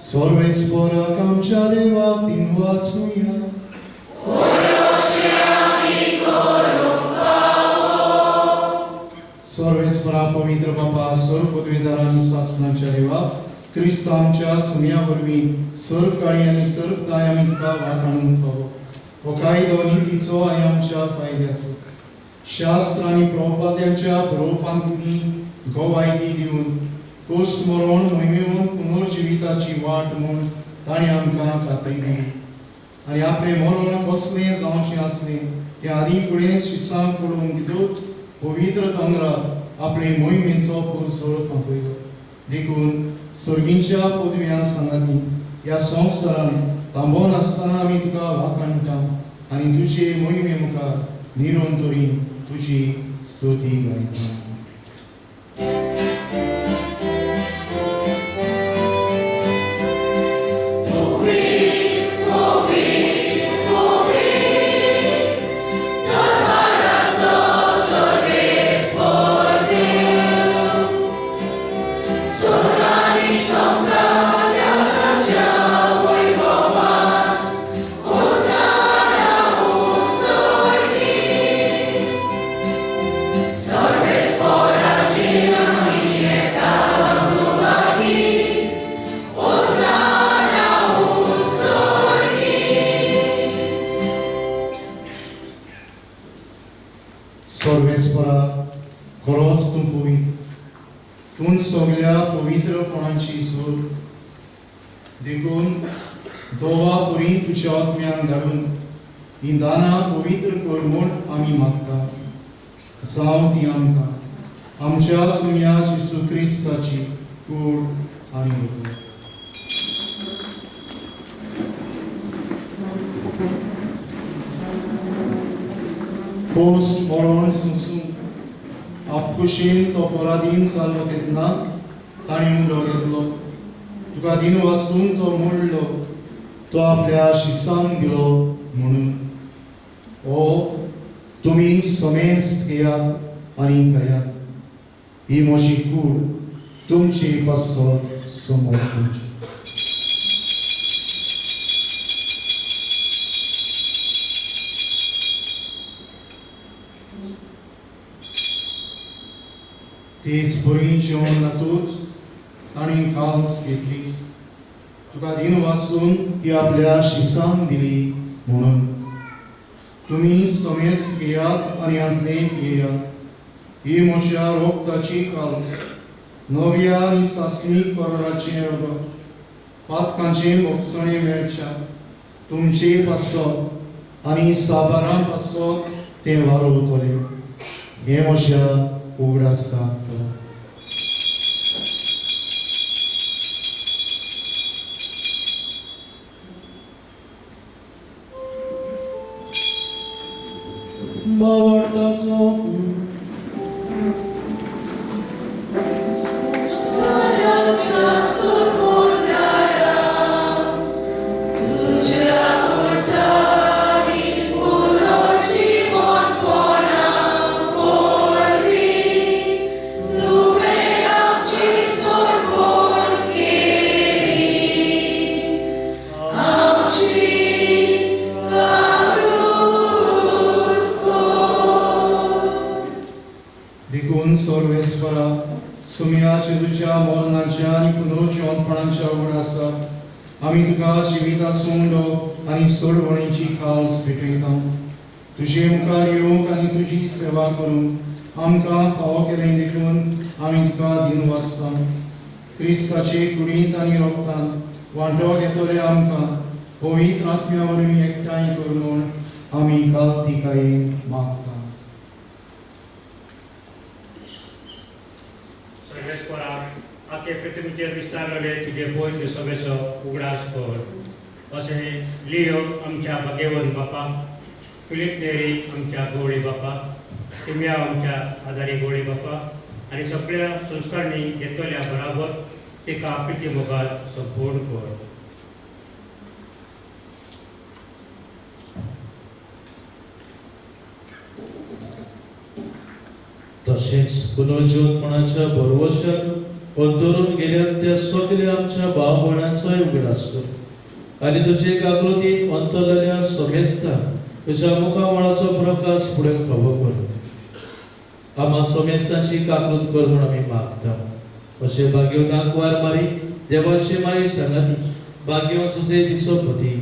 सर्वेस्पराक आमच्या देवाक दिन वाचुया. सर्वेस्परा पवित्र बापा, सर्व पदवीधर आनी सासणाच्या देवा, क्रिस्त आमच्या सुम्या वरवीं सर्व काळी आनी सर्व कांय आमी तुका वाखाणूंक फावो. हो कायदो नितीचो आनी आमच्या फायद्याचो. शास्त्र आनी प्रभुपाद्यांच्या बरोवपांतली गवायती दिवन कोस मरण मोहिमेवन पुनर्जिविताची वाट म्हूण ताणें आमकां खात्री दिली आनी आपलें मरण कसलें जावचें आसलें तें आदीं फुडें शिसांक पळोवन दितूच पवित्र दोंगरार आपले मोहिमेचो पुरसोळ फांकयलो. देखून सर्गींच्या पदव्यां सांगाती ह्या संवसारांत थांबोनासतना आमी तुका वाखाणटा आनी तुजे मोहिमे मुखार निरंतरी तुजी स्तुती गायता. सर्वेस्परा खरोच तूं पवित्र, तूं सगल्या पवित्रपणाची सूर. देखून दोवा पुरी तुज्या आत्म्यान धाडून हीं दानां पवित्र कर म्हूण आमी मागता. जावं ती आमकां आमच्या सुम्या जेजू क्रिस्ताची कूड आनी रगत. कोस्ट मरण सोंसून आपखुशेन तो पराधीन जालो तेन्ना ताणें उंडो घेतलो, तुका दिन वासून तो मोडलो, तो आपल्या शिसांक दिलो म्हणून ओ तुमी समेस्त घेयात आनी खायात, ही म्हजी कूड तुमचे पासत समोर तुमची. तेच बरी जेवण जातूच ताणें काल्स घेतली, तुका दिन वासून ती आपल्या शिसांक दिली म्हणून तुमी समेस्त घेयात आनी हांतलें पियेयात, ही म्हज्या रोगताची काल्स, नव्या आनी सासणी करोराचें रगत, पातकांचें मोगसणें मेळच्या तुमचे पासत आनी साबारां पासत तें वारोवतलें. हें म्हज्या उगडासाक. भावार्थाचो सर्वेस्परा सुम्या जेजूच्या मरणाच्या आनी पुनर्जिवंतपणाच्या उगडासा आमी तुका जिविताचो उंडो आनी सोडवणेची काल्स भेटयता. तुजे मुखार येवंक आनी तुजी सेवा करूंक आमकां फावो केलें देखून आमी तुका दिनवासता. क्रिस्ताचे कुडींत आनी रोगतान वांटो घेतले आमकां पवित्र आत्म्या वरवीं एकठांय कर म्हूण आमी कालतिकायेन मागता. सर्वेस्परा आखे पृथ्वीचेर विस्तारलेले तुजे पवित्र सभेचो उगडास कर. अशें लियो आमच्या भाग्यवंत बापा, फिलीप नेरी आमच्या गवळी बापा, सिमिया आमच्या आदारी गवळी बापा आनी सगळ्या संस्कारणी घेतल्या बराबर तिका प्रिती मोगात संपूर्ण कर. तशेंच पुनर्जीवनपणाच्या भरवशान अंतरून गेल्यान त्या सगल्या आमच्या भाव भयणांचोय उगडास कर आनी तुजे आकृतीक अंतरलेल्या समेस्तांक तुज्या मुखामळाचो प्रकाश फुडें फावो कर. आमा समेस्तांची काकृत कर म्हूण आमी मागता. अशें भाग्यवंत आंकवार मारी देवाचे माई सांगाती भाग्यवंत तुजे दिसो पती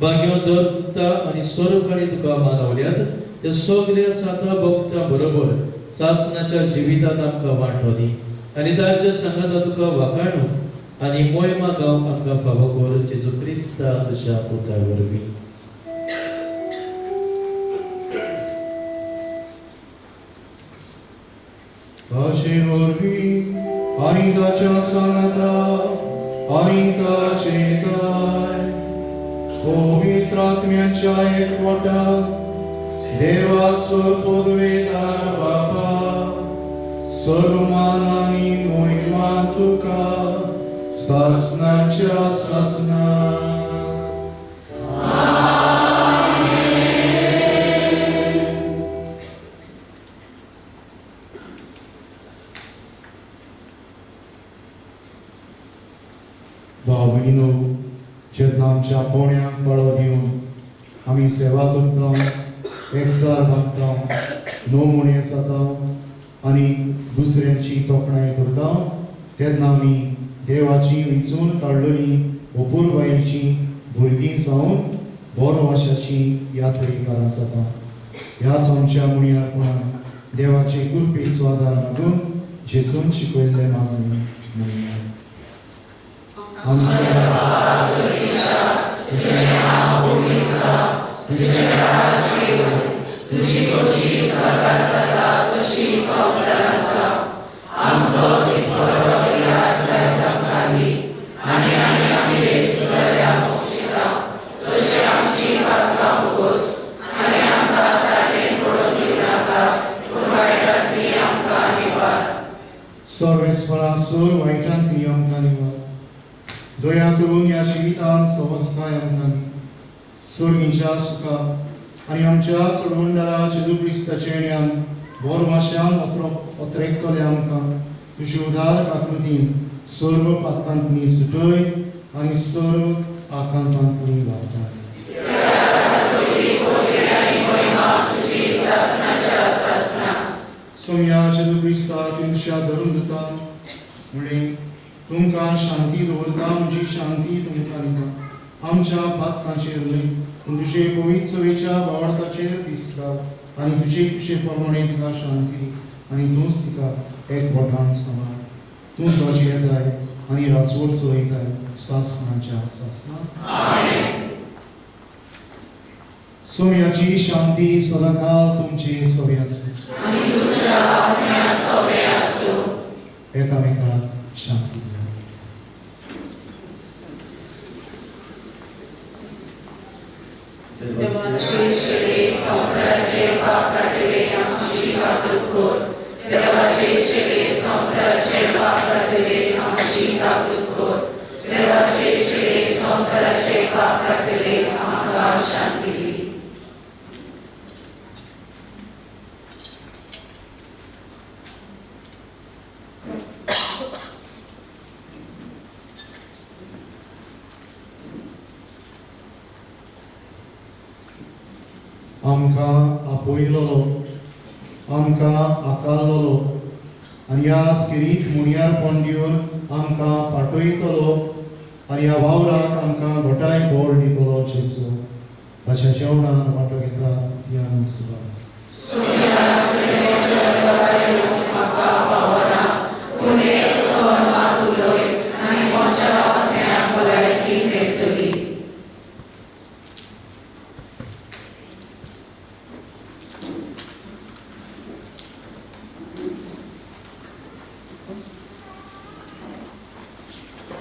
भाग्यवंत दत्ता आनी स्वरूपांनी तुका मानवल्यात ते सगल्या साता भक्तां बरोबर सासनाच्या जिवितांत आमकां वांटो दी आनी तांच्या सांगाता तुका वाखाणू आनी मोहिमा गावंक आमकां फावो कर जेजू क्रिस्ता तुज्या पुता वरवीं. ताचे वरवीं आनी ताच्या सांगाता आनी ताचे ताय पवित्र आत्म्याच्या एकवटान देवाचो पदवेदार बाबा सर्वमान आनी मोहिमा तुका सासनाच्या सासना. भाव भयणीनो, जेन्ना आमच्या कोण्याक पाळो दिवन आमी सेवा करता, एकचार बांदता, नमुने जाता आनी दुसऱ्यांची तोखणाय करता तेन्ना आमी देवाची विंचून काडलेली अपुरबायेची भुरगीं जावन बरो आशाची यात्रेकारां जाता. ह्याच आमच्या मुणयारपणान देवाचे कृपेचो आदार मागून जेजून शिकयल्लें मागणें म्हणया. सर्वेस्परा सर वायटांतली आमकां निवार, दया करून ह्या जिवितान सवस्काय आमकां दी. सर्गीच्या सुखा आनी आमच्या सोडवणदारा जेजू क्रिस्ताच्या येण्यान बोरवाश्यान ओत्रेकतले आमकां तुजे उदार काकृतीन सर्व पातकांतली सुटय आनी सर्व आकांतांतली वाटाय. सोम्या जेजू क्रिस्ता तुमच्या धरून दिता म्हणलें, तुमकां शांती दवरता, म्हजी शांती तुमकां दिता. आमच्या पातकांचेर न्हय पूण तुजे पवित्र सवेच्या भावार्थाचेर दिसता आनी तुजे कुशे प्रमाणे तिका शांती दी आनी तूंच तिका एकवटान सांबाळ. तूं स्वाजी येताय आनी राजवट चलयताय सासनाच्या सासना. सोम्याची शांती सदांकाल तुमचे सवे आसूं. एकामेकाक शांती दिया. देवाचे शिरे संवसाराचे पाप काडटले आमची काकूत कर. देवाचे शिरे संवसाराचे पाप काडटले आमची काकूत कर. देवाचे शिरे संवसाराचे पाप काडटले आमकां शांती दी. आमकां आपयलोलो, आमकां आकारलोलो आनी ह्या स्किरीत मुणयारपण दिवन आमकां पाटयतलो आनी ह्या वावराक आमकां घटाय बोळ दितलो जेजू. ताच्या जेवणान वांटो घेता ती आमी सुद्दां.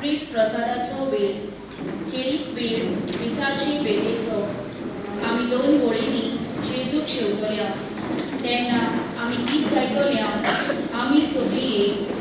क्रिस्त प्रसादाचो वेळ, खेरीत वेळ मिसाची भेटेचो. आमी दोन बोळींनी जेजूक शेवटल्या तेन्ना आमी गीत गायतल्या आमी सगळीं एक.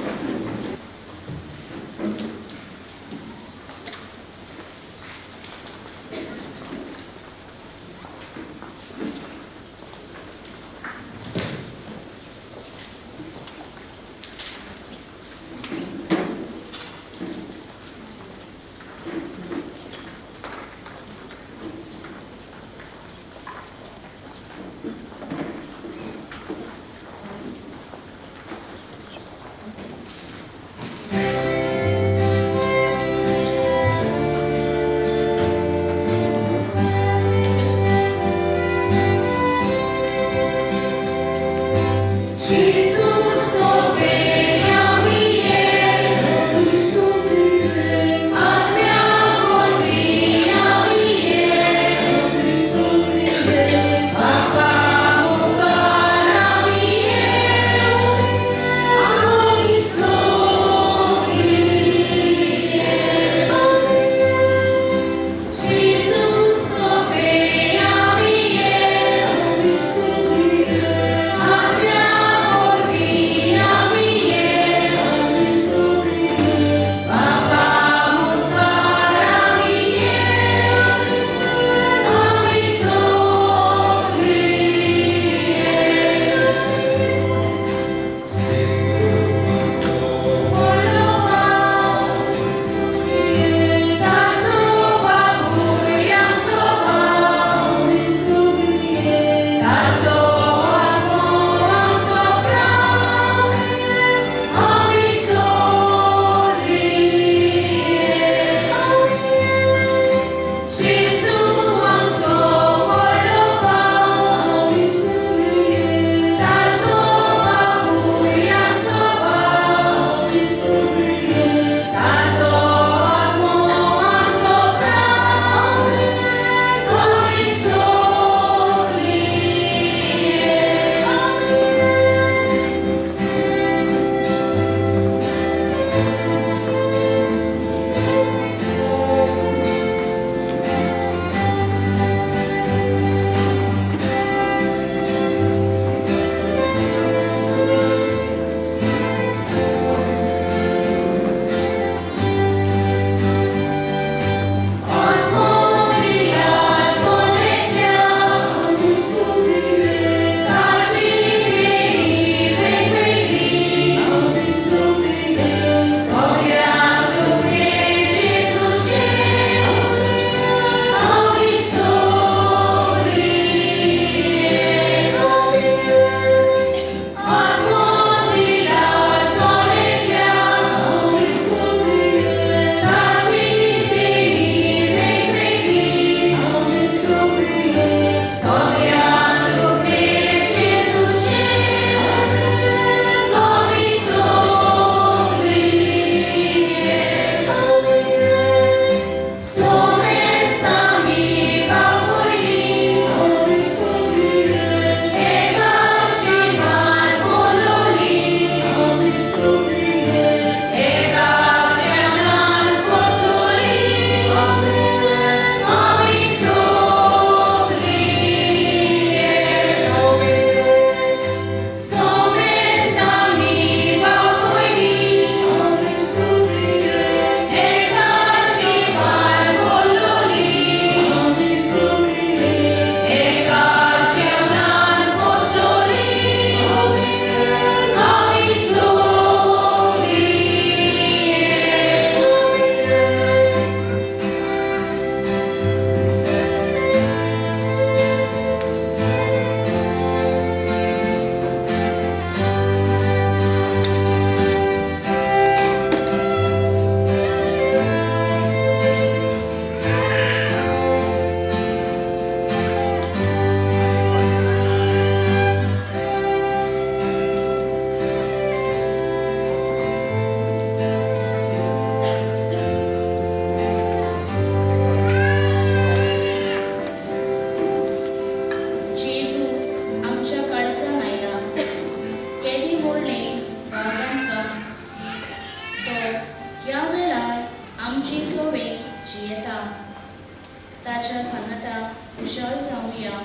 आयकुया.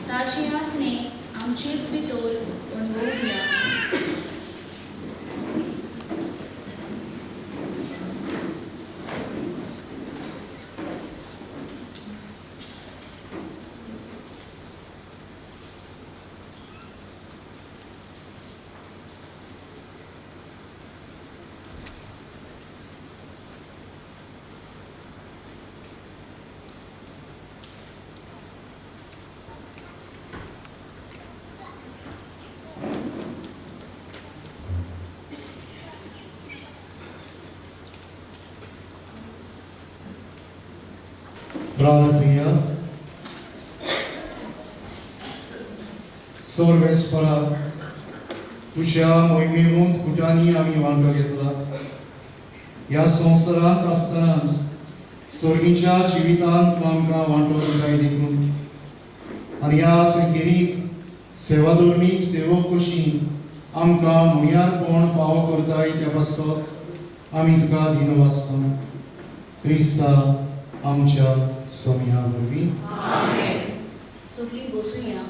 ताचें आसणें आमचेच भितर अणभवया. प्रार्थुया. सर्वेस्परा, तुज्या मोहिमेवंत कुटांनी आमी वांटो घेतला. ह्या संवसारांत आसतनाच सर्गीच्या जिवितांत तूं आमकां वांटो दिताय देखून आनी ह्या संकेरीत सेवाधर्मीक सेवक कशी आमकां मुणयारपण फावो करताय त्या पासत आमी तुका दिनवासता. क्रिस्ता आमच्या सोम्या वरवीं. सगळीं बसुया.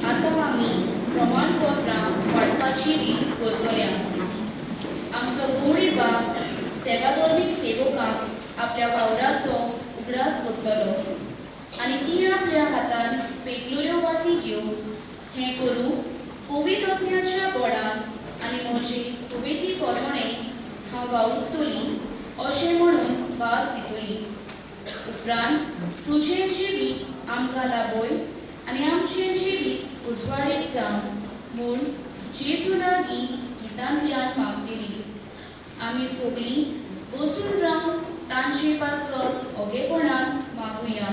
आतां आमी प्रमाणपत्रां वांटपाची रीत करतल्या. आमचो गवळी बाब सेवाधर्मीक सेवकांक आपल्या वावराचो उगडास करतलो आनी ती आपल्या हातान पेटलुऱ्यो वाती घेवन हें करूंक पवित्र आत्म्याच्या बोडान आनी म्हजे कुवेती प्रमाणे हांव वावुरतली अशें म्हणून वास दितली. उपरांत तुजें जिवीत आमकां लाबय आनी आमचें जिवीत उजवाडीत जावं म्हूण जेजू लागीं गितांतल्यान मागतली. आमी सगळीं बसून रावन तांचे पासत ओगेपणान मागुया.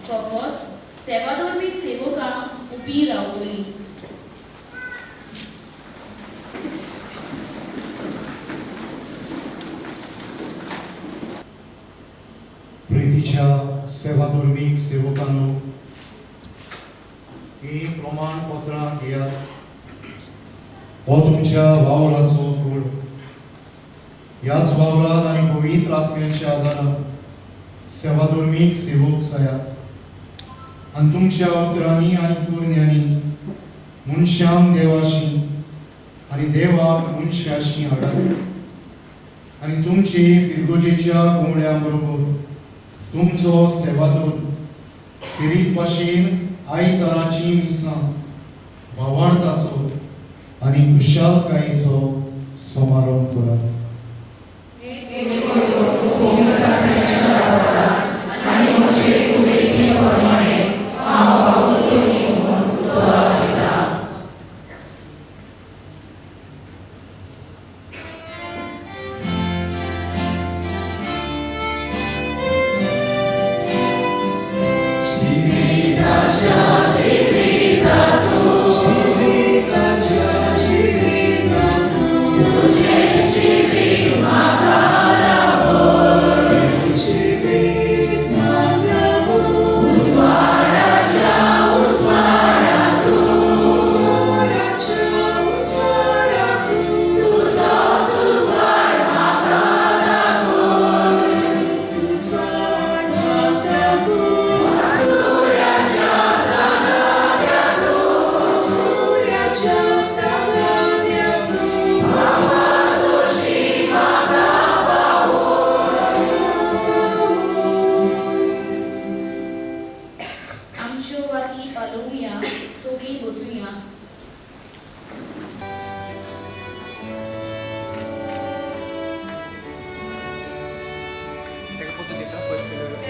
फकत सेवाधर्मीक सेवकां उबीं रावतलीं. प्रितीच्या सेवाधर्मीक सेवकांनो, ही प्रमाणपत्रां घेयात. हो तुमच्या वावराचो फळ. ह्याच वावरान आनी पवित्र आत्म्याच्या आदारान सेवाधर्मीक सेवक जायात आनी तुमच्या उतरांनी आनी करण्यांनी मनशांक देवाशी आनी देवाक मनशाशी हाडात आनी तुमचे फिरगोजेच्या कोंबड्यां बरोबर तुमचो सेवादोर खेरीत भाशेन आयताराची मिसां भावार्थाचो आनी खुशालकायेचो समारंभ करात.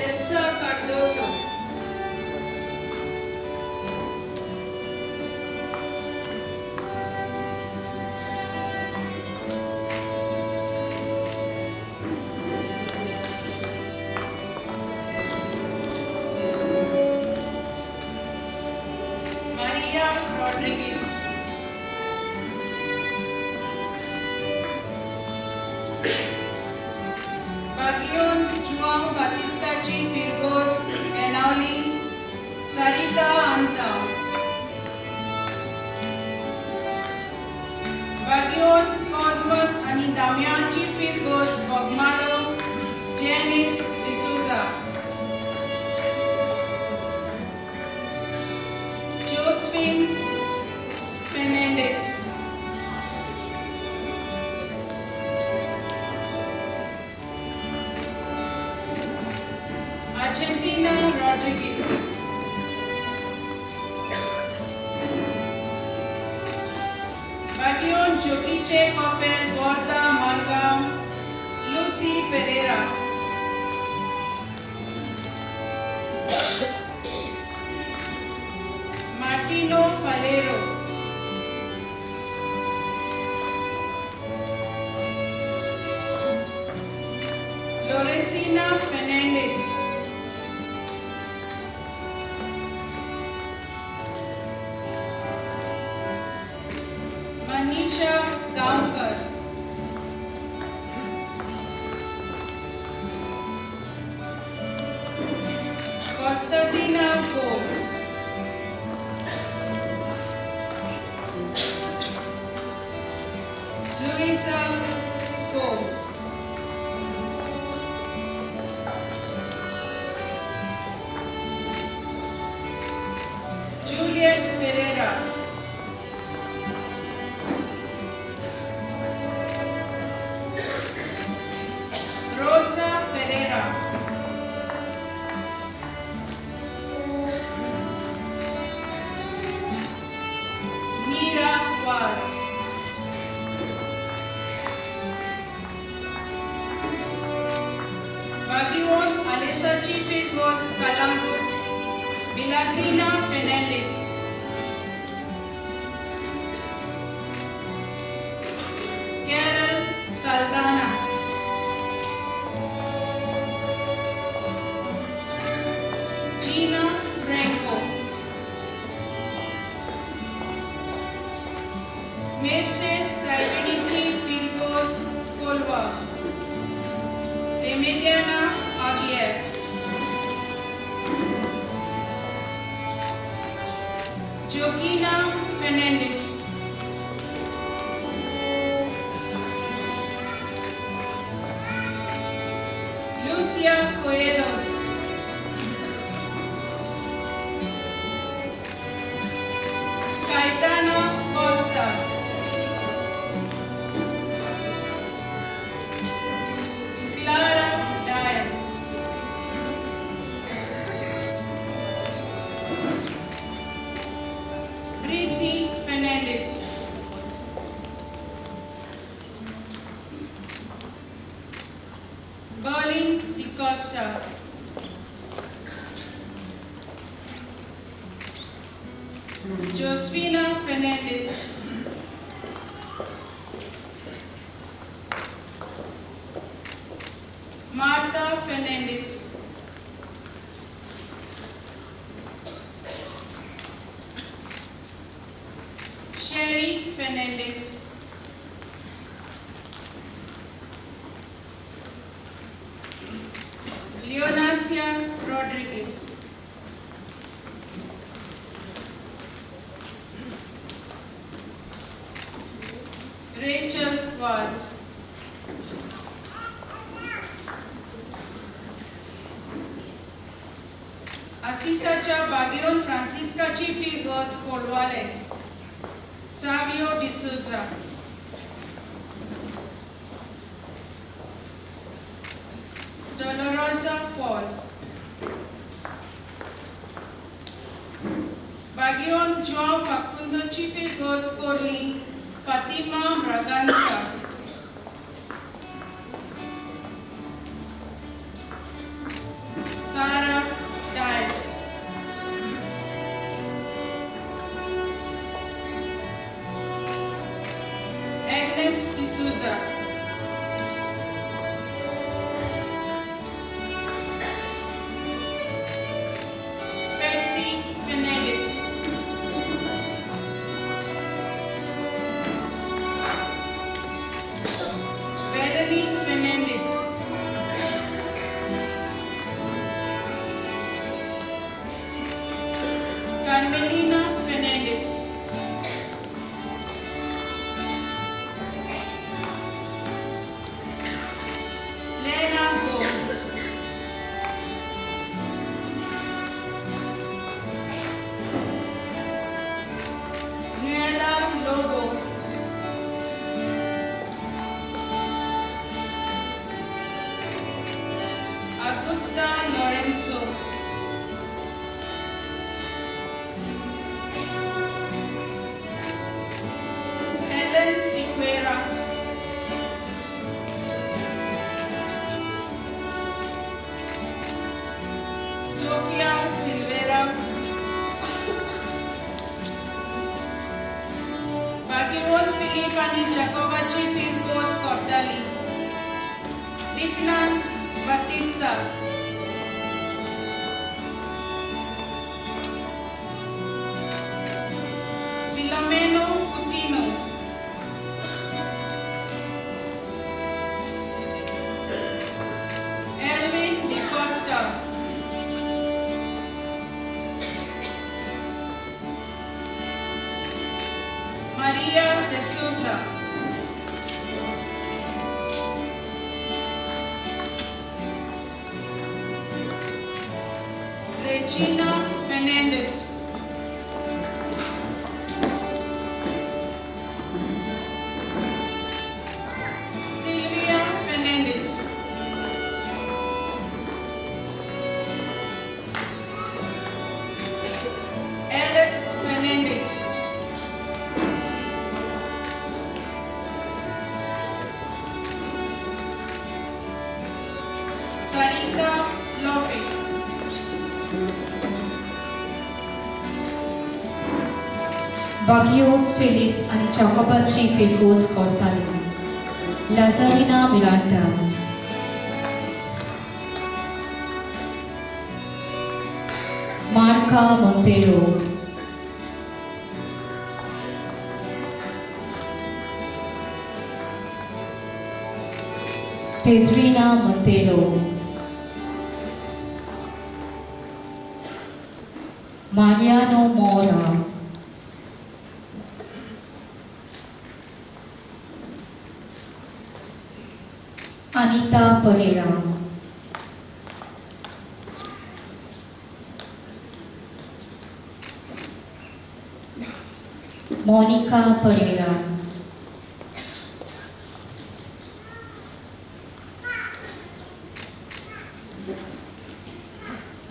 Elsa Cardoso. Maria Rodriguez. Baguion Joao Batistaची फिरगोज Benaulim Sarita Anta. Baguion Cosmos आनी दामियानची फिरगोज Bogmalo Janice D'Souza. Josephine Fernandes. Argentina Rodrigues. Baguion जोकीचे कॉपेल Borda Margao Lucy Pereira. Martino Faleiro. Lorenzina Fernandes. Manisha Gaonkar. Constantina Gomes. Luisa Gomes. Juliet Pereira. Rosa Pereira. Meera Vaz. बागिवोन आलेशाची फिरगोज Calangute Milagrina Fernandes. Carol Saldanha. Gina Franco. Mercedes सायबेडीची फिरगोज Colva Remediana Aguiar. Joaquina Fernandes. Lucia Coelho. Caetano Costa. Clara Dias. Brisi Fernandes. Berlin D'Costa. Josefina Fernandes. Martha Fernandes. Sherry Fernandes. Leonasia Rodrigues. Rachel Vaz. आसिसाच्या बागियोन फ्रांसिस्काची फिरगज Colvale Savio D'Souza. Dolorosa Paul. बागियोन Joao फाकुंदोची फिरगज Corley Fatima Braganza. Sara Dias. Agnes D'Souza. Patsy Fernandes. Valerie Fernandes. Carmelina Fernandes. Lena Gomes. Nelson Sequeira. Sofia Silveira. भाग्यवंत Philip आनी जाकोबाची फिरगोज करताली. Lipna Batista. Filomeno Coutinho. Elvin D'Costa. Maria de Souza. Regina Fernandez. Sylvia Fernandez. Alec Fernandez. Sarita Lopez. बागियोत Filipe आनी जाकोबाची फिरगोज करताली. Lazarina Miranda. Marca Monteiro. Pedrina Monteiro. Mariano Mora. Anita Pereira. Monica Pereira.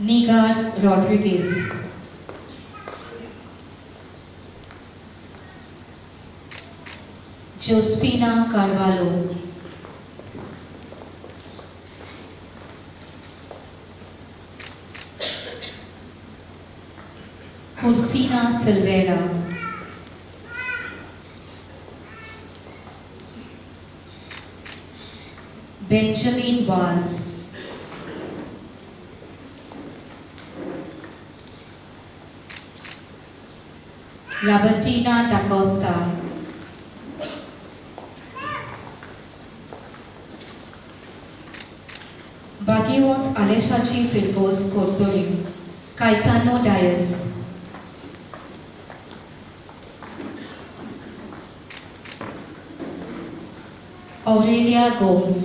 Nigar Rodriguez. Josefina Carvalho. Corsina Silveira. Benjamin Vaz. Labertina da Costa. भाग्यवंत आलेशाची फिरगोज करतली. Caetano Dias. Aurelia Gomes.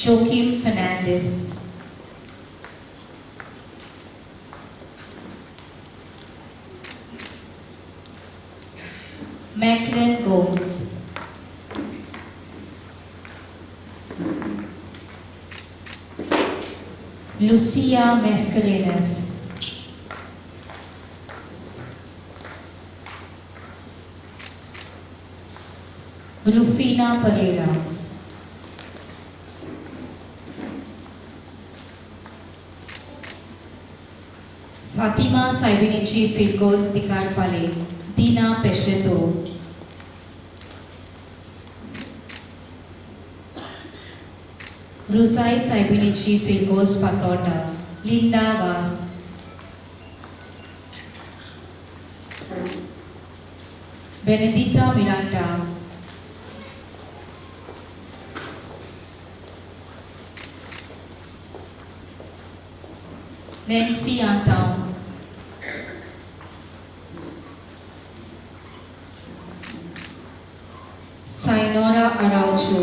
Joaquim Fernandes. Macklin Gomes. Lucia Mascarenhas. Rufina Pereira. Fatima सायबिणीची फिरगोज दिकारपाले. दीना पेशेतो. रुजाय सायबिणीची फिरगोज Fatorda. Linda Vaz. Benedita Miranda. Nancy Antão. Sainora Araujo.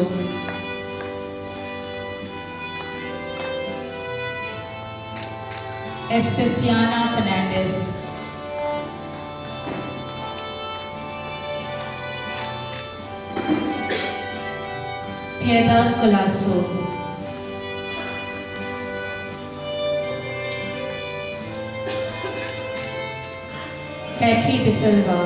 Especiana Fernandes. Piedad Colasso. Patty D'Silva.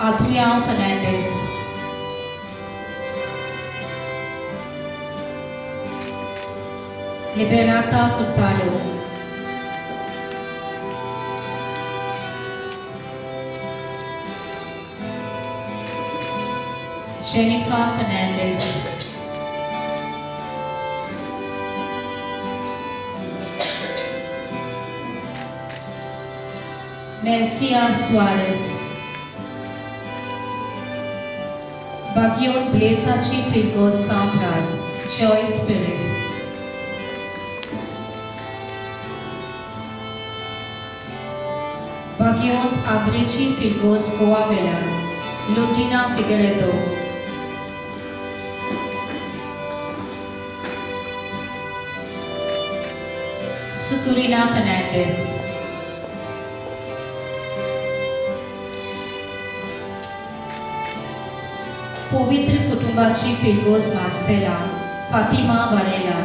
Adrian Fernandes. Liberata Furtado. Jennifer Fernandes. Melcia Suarez. Bagyon Blazachi Firgos Sampras, Joyce Perez. Bagyon Adrichi Firgos Coavela, Lutina Figueredo. Sukurina Fernandez. पवित्र कुटुंबाची फिरगोस Marcela, Fatima वरेला.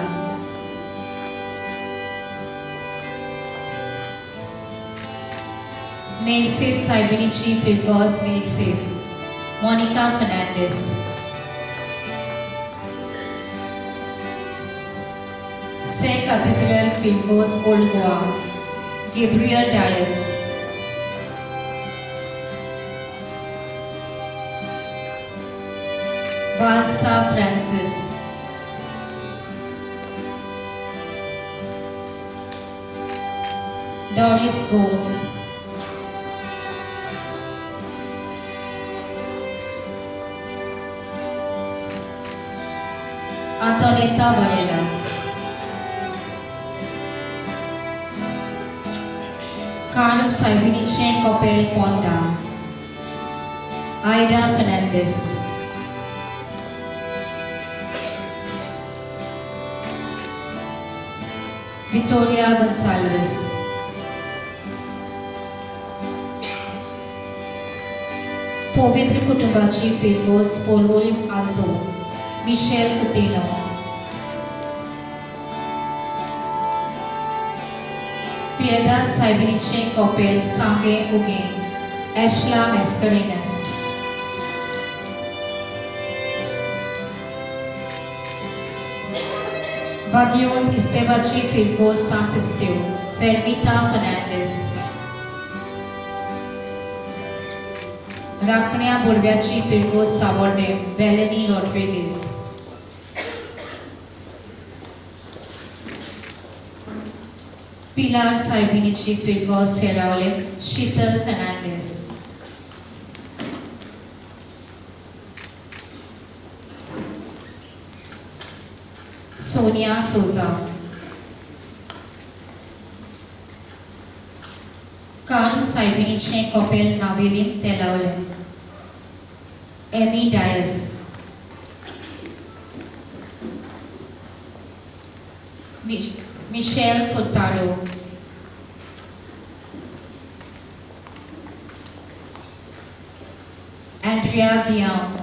Merces सायबिणीची फिरगोस Merces, Monica Fernandes. से Cathedral Firgos Old Goa, Gabriel Dias. Valsa Francis. Doris Gomes. Antonietta Varela. Carm Saibiniche Copel Ponda. Aida Fernandez. Victoria Gonsalves. पवित्र कुटुंबाची फिरगोस पोलवोरीम Alto, Mitchell Coutinho. Piedade सायबिणीचे कॉपेल सांगे उगे, एशला मेस्करिनस. बागियोन इस्तेवाची फिरगोस सांत इस्तेव, फेर्मिता फर्नांडीस. राखण्या बोडव्याची फिरगोस सावर्डे, बेलनी रॉड्रिगीज. पिलार सायबिणीची फिरगोस हेरावले, शीतल फर्नांडीस. सोनिया सोजा. कार्म सायबिणीचे कॉपेल Navelim तेलावले, Amy Dias. Michelle Furtado. Andrea Guillaume.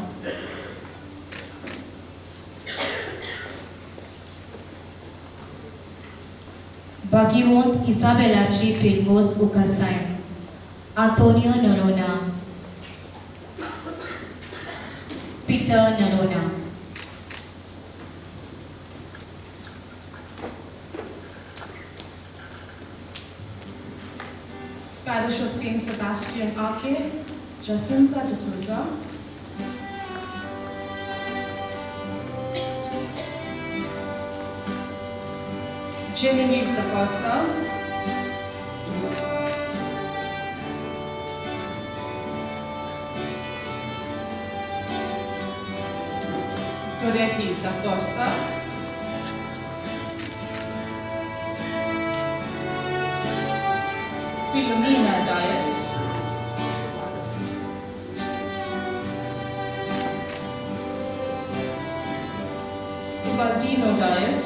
बागिवोंत इसाबेलाची फिरगोस उकासाय, Antonio Noronha. Peter Noronha. Parish of Saint Sebastian Arque, Jacinta D'Souza. Genevieve Da Costa. Goretti Da Costa. Philomena Dias. Ubaldino Dias.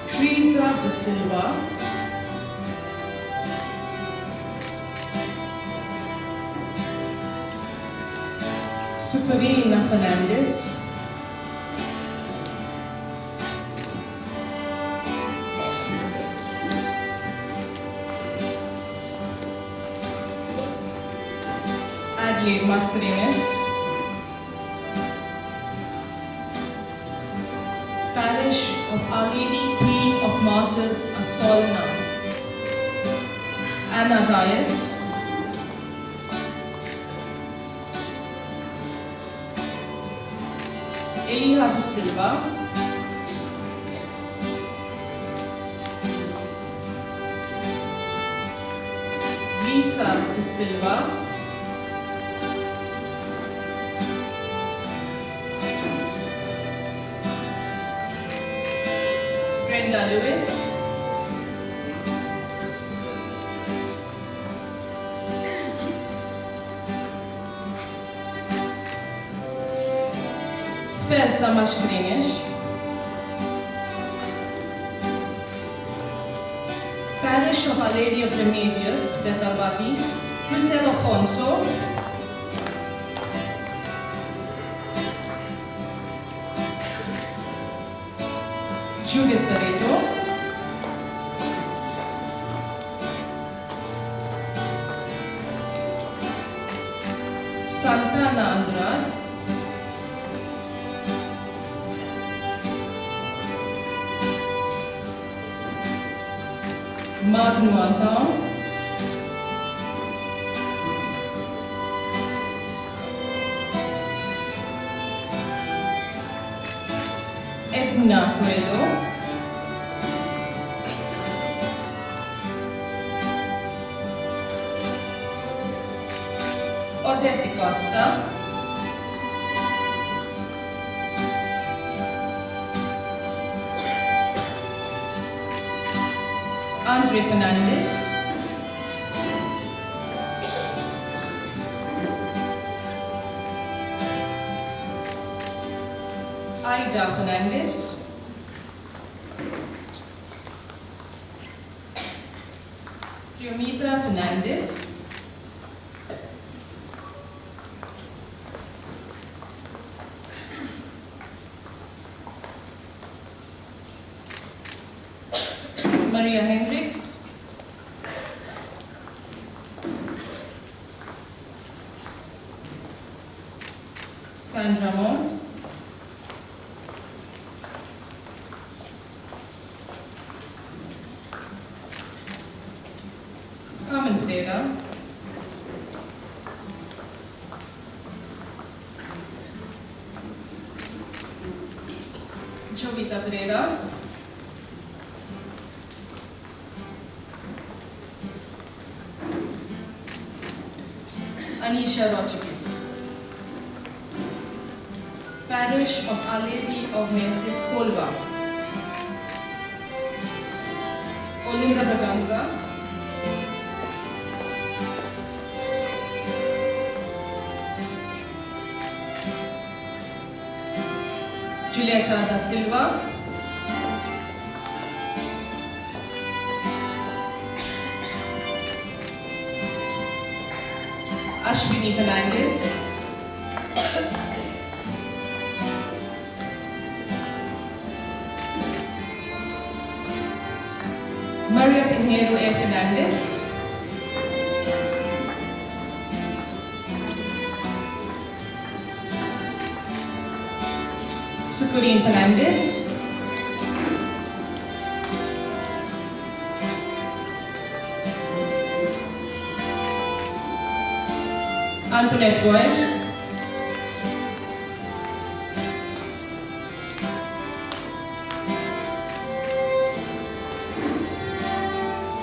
Teresa Da Silva. Sukarina Fernandez, Adelaide Mascarenhas, Parish of Our Lady Queen of Martyrs, Assolna, Anna Dias, Eliha de Silva, Lisa de Silva, Brenda Lewis, Felsa Mascarenhas, Parish of Our Lady of Remedios, Betalbatim, Priscilla Afonso, Judith Barreto, Santana Andrade, Magno Antão, Edna Coelho, Odette Costa, Andre Fernandez, Ida Fernandez, Priomita Fernandez, Maria Hendricks, Sandra Mont, Carmen Pereira, Jovita Pereira, Anisha Rodriguez. Parish of Our Lady of Mercies, Colva, Olinda Braganza, Julieta da Silva, Ashwini Fernandez, Maria Pinheiro A. Fernandez, Sukurin Fernandez, Antoinette Goes,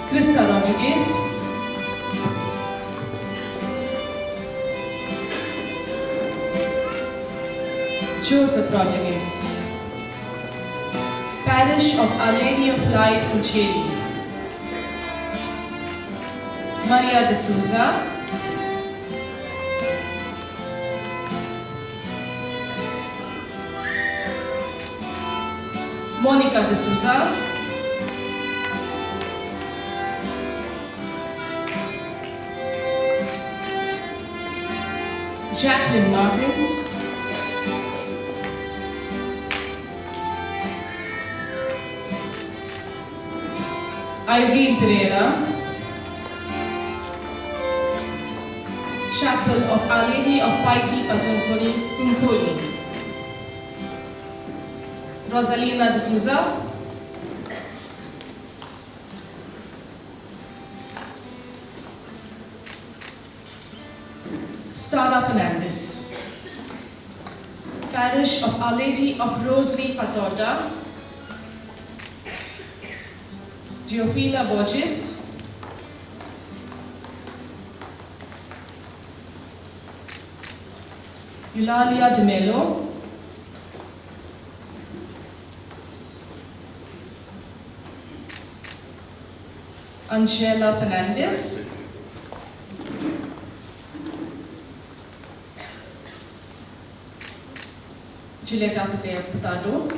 Krista Rodriguez, Joseph Rodriguez. Parish of Our Lady of Light, Ucheli, Maria de Souza, Monica de Souza, Jacqueline Martins, Irene Pereira, Chapel of Our Lady of Piety Pazunkuni, Kunkoli, Rosalina D'Souza, Stara Fernandez, Parish of Our Lady of Rosary Fatorda, Geophila Borges, Eulalia de Mello, Angela Fernandez, Julieta Furtado,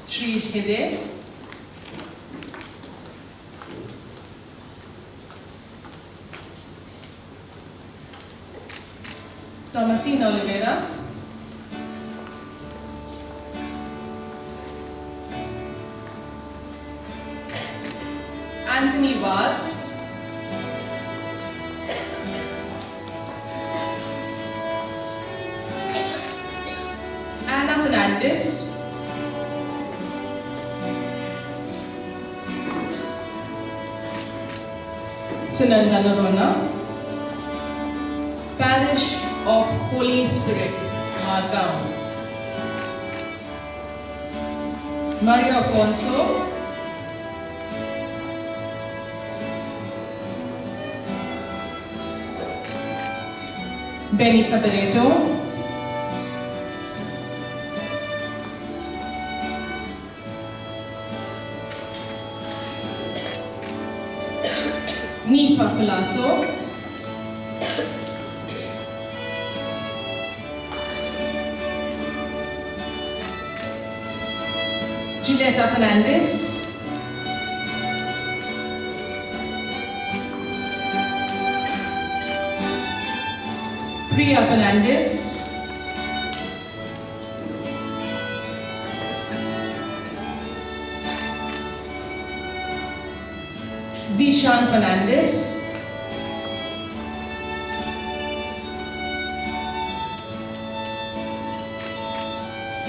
Shrish Hede, Thomasina Oliveira, Anthony Vaz, Anna Fernandez, Sunanda Norona, Parish of Holy Spirit, Margao, Maria Afonso, Benny Cabaretto, Nifa Colasso, Julieta Fernandez, Priya Fernandez, Zishan Fernandez,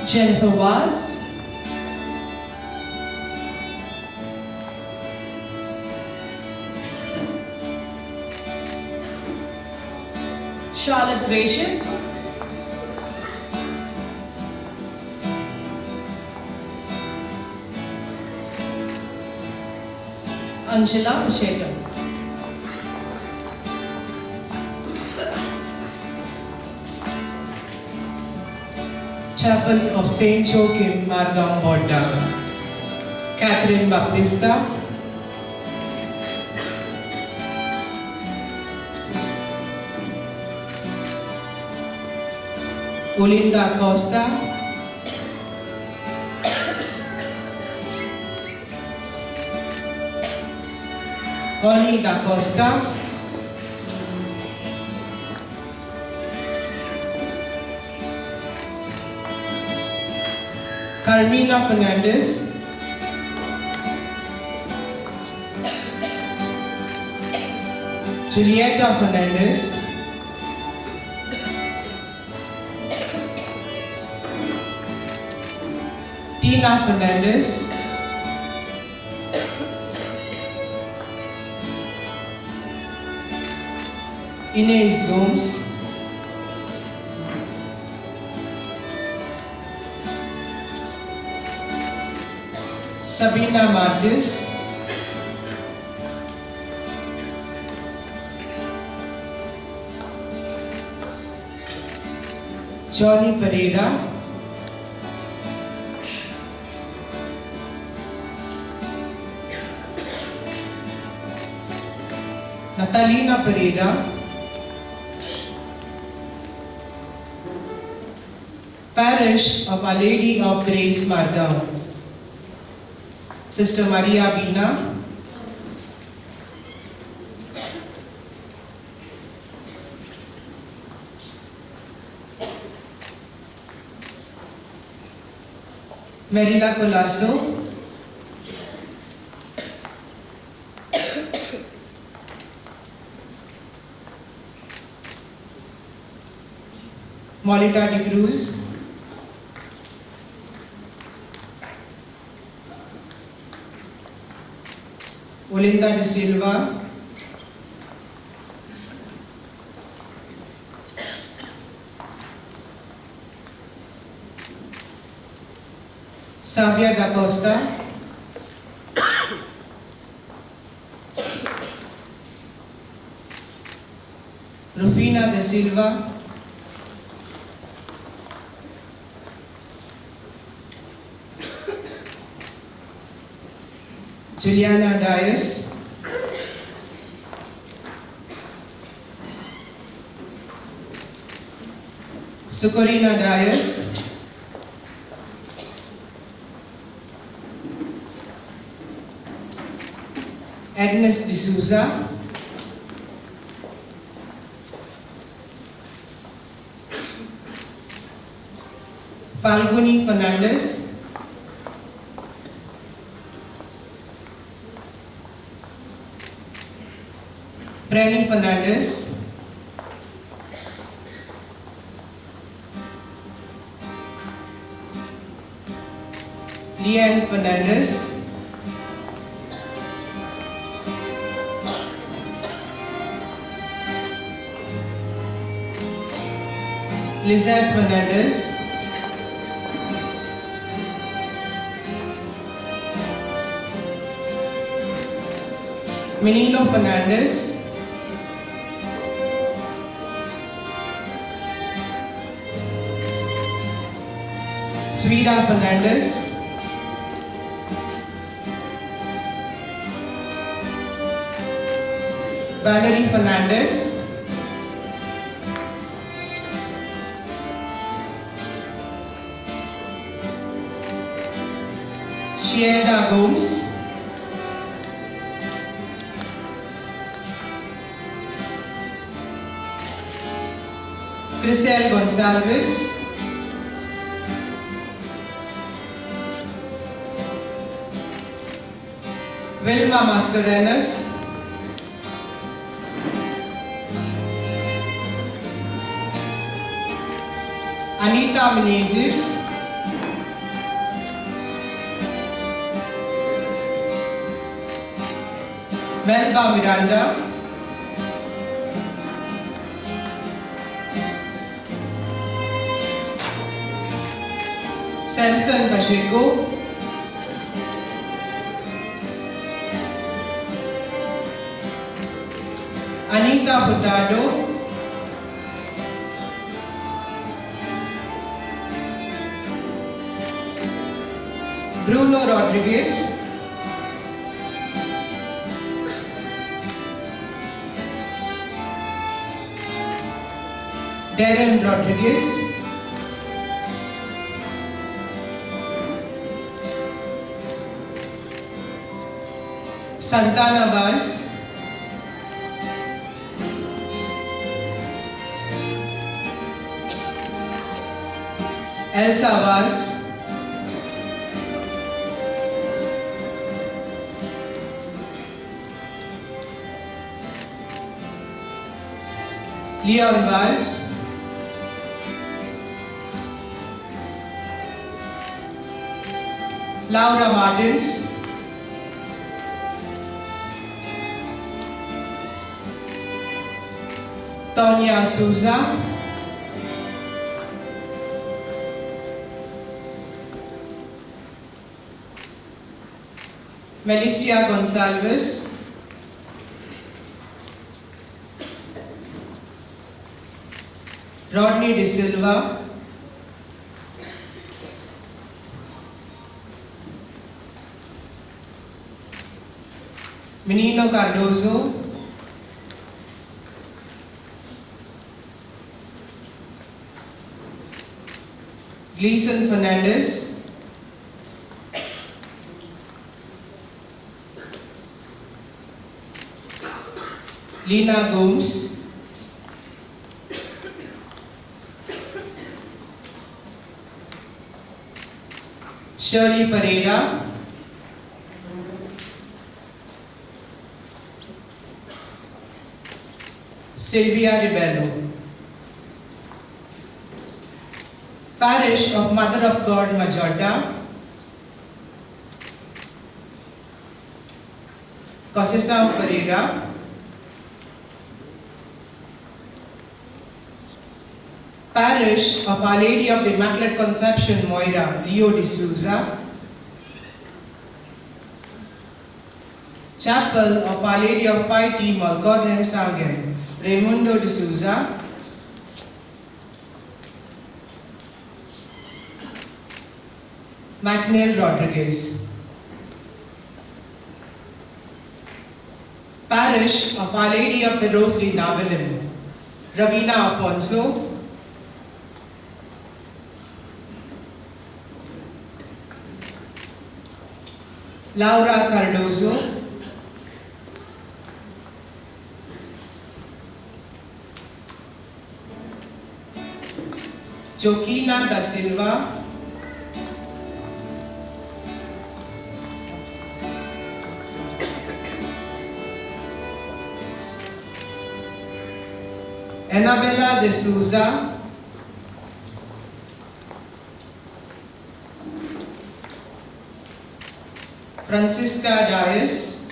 Jennifer Vaz, Charlotte Gracious, Angela Pacheco. Chapel of Saint Joachim, Margao, Borda. Catherine Baptista, Olinda Costa, Connie Da Costa, Carmina Fernandez, Julieta Fernandez, Tina Fernandez, Inez Gomes, Sabina Martis, Johnny Pereira, Natalina Pereira, Parish of Our Lady of Grace, Margao. Sister Maria Bina, Merila Colasso, Molita de Cruz, Olinda de Silva, Savia da Costa, Rufina de Silva, Juliana Dias, Sucorina Dias, Agnes D'Souza, Falguni Fernandez, Frenny Fernandez, Leanne Fernandez, Lizette Fernandez, Menino Fernandez, Sweda Fernandez, Valerie Fernandez, Shielda Gomes, Crisel Gonsalves, Vilma Mascarenas, Anita Menezes, Melba Miranda, Samson Pacheco, Anita Hurtado, Bruno Rodriguez, Darren Rodriguez, Santana Vaz, Elsa Vaz, Leon Vaz, Laura Martins, Tonya Souza, Melicia Gonsalves, Rodney De Silva, Menino Cardozo, Gleason Fernandez, Lina Gomes, Shirley Pereira, Sylvia Rebello. Parish of Mother of God, Majorda, Cosesa Pereira, Parish of Our Lady of the Immaculate Conception, Moira, Leo D'Souza, Chapel of Our Lady of Piety, Malcornem, Sangam, Raimundo D'Souza, McNeil Rodriguez. Parish of Our Lady of the Rosary, Navelim, Ravina Afonso, Laura Cardozo, Joaquina da Silva, Annabella de Souza, Francisca Dias,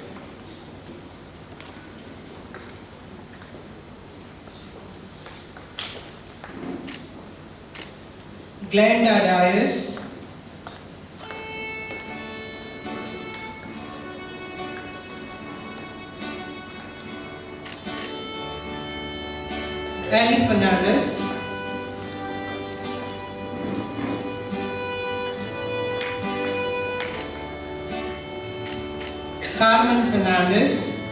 Glenda Dias, Ellie Fernandez, Carmen Fernandez,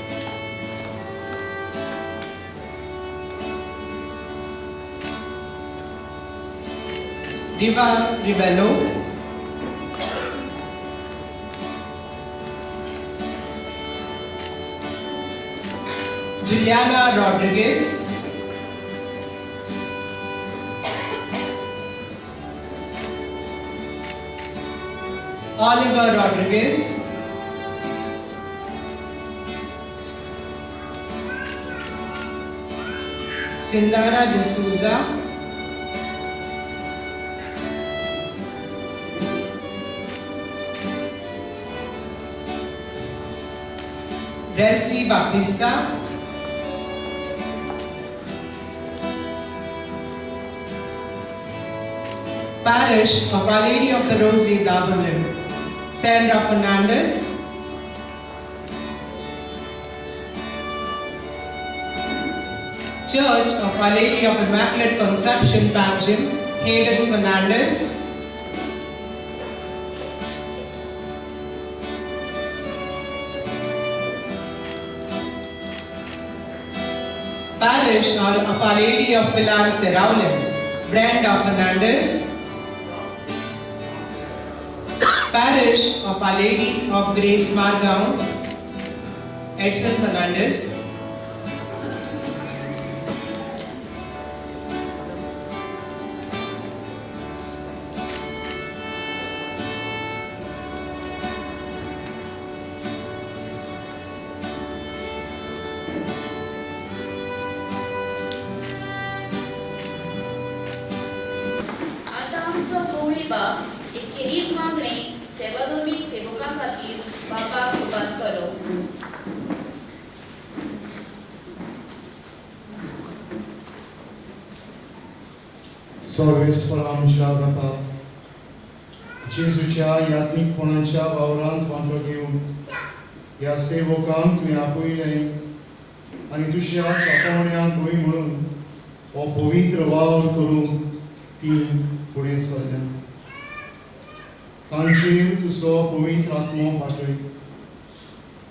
Diva Ribello, Juliana Rodriguez, Oliver Rodriguez, Sindara D'Souza, Relsi Baptista, Parish of Our Lady of the Rosary, Dabolim, Sandra Fernandez, Church of Our Lady of Immaculate Conception, Panjim, Hayden Fernandez, Parish of Our Lady of Pilar, Seraulim, Brenda Fernandez, Parish of Our Lady of Grace, Margaon, Edson Fernandez, सर्वेस्पर आमच्या बापा जेजूच्या याज्ञिकपणाच्या वावरांत वांटो घेवन ह्या सेवकांक तुवें आपयलें आनी तुज्याच आपोवण्याक वय म्हणून हो पवित्र वावर करूंक ती फुडें सरल्या. तांचेर तुजो पवित्र आत्मो पाठय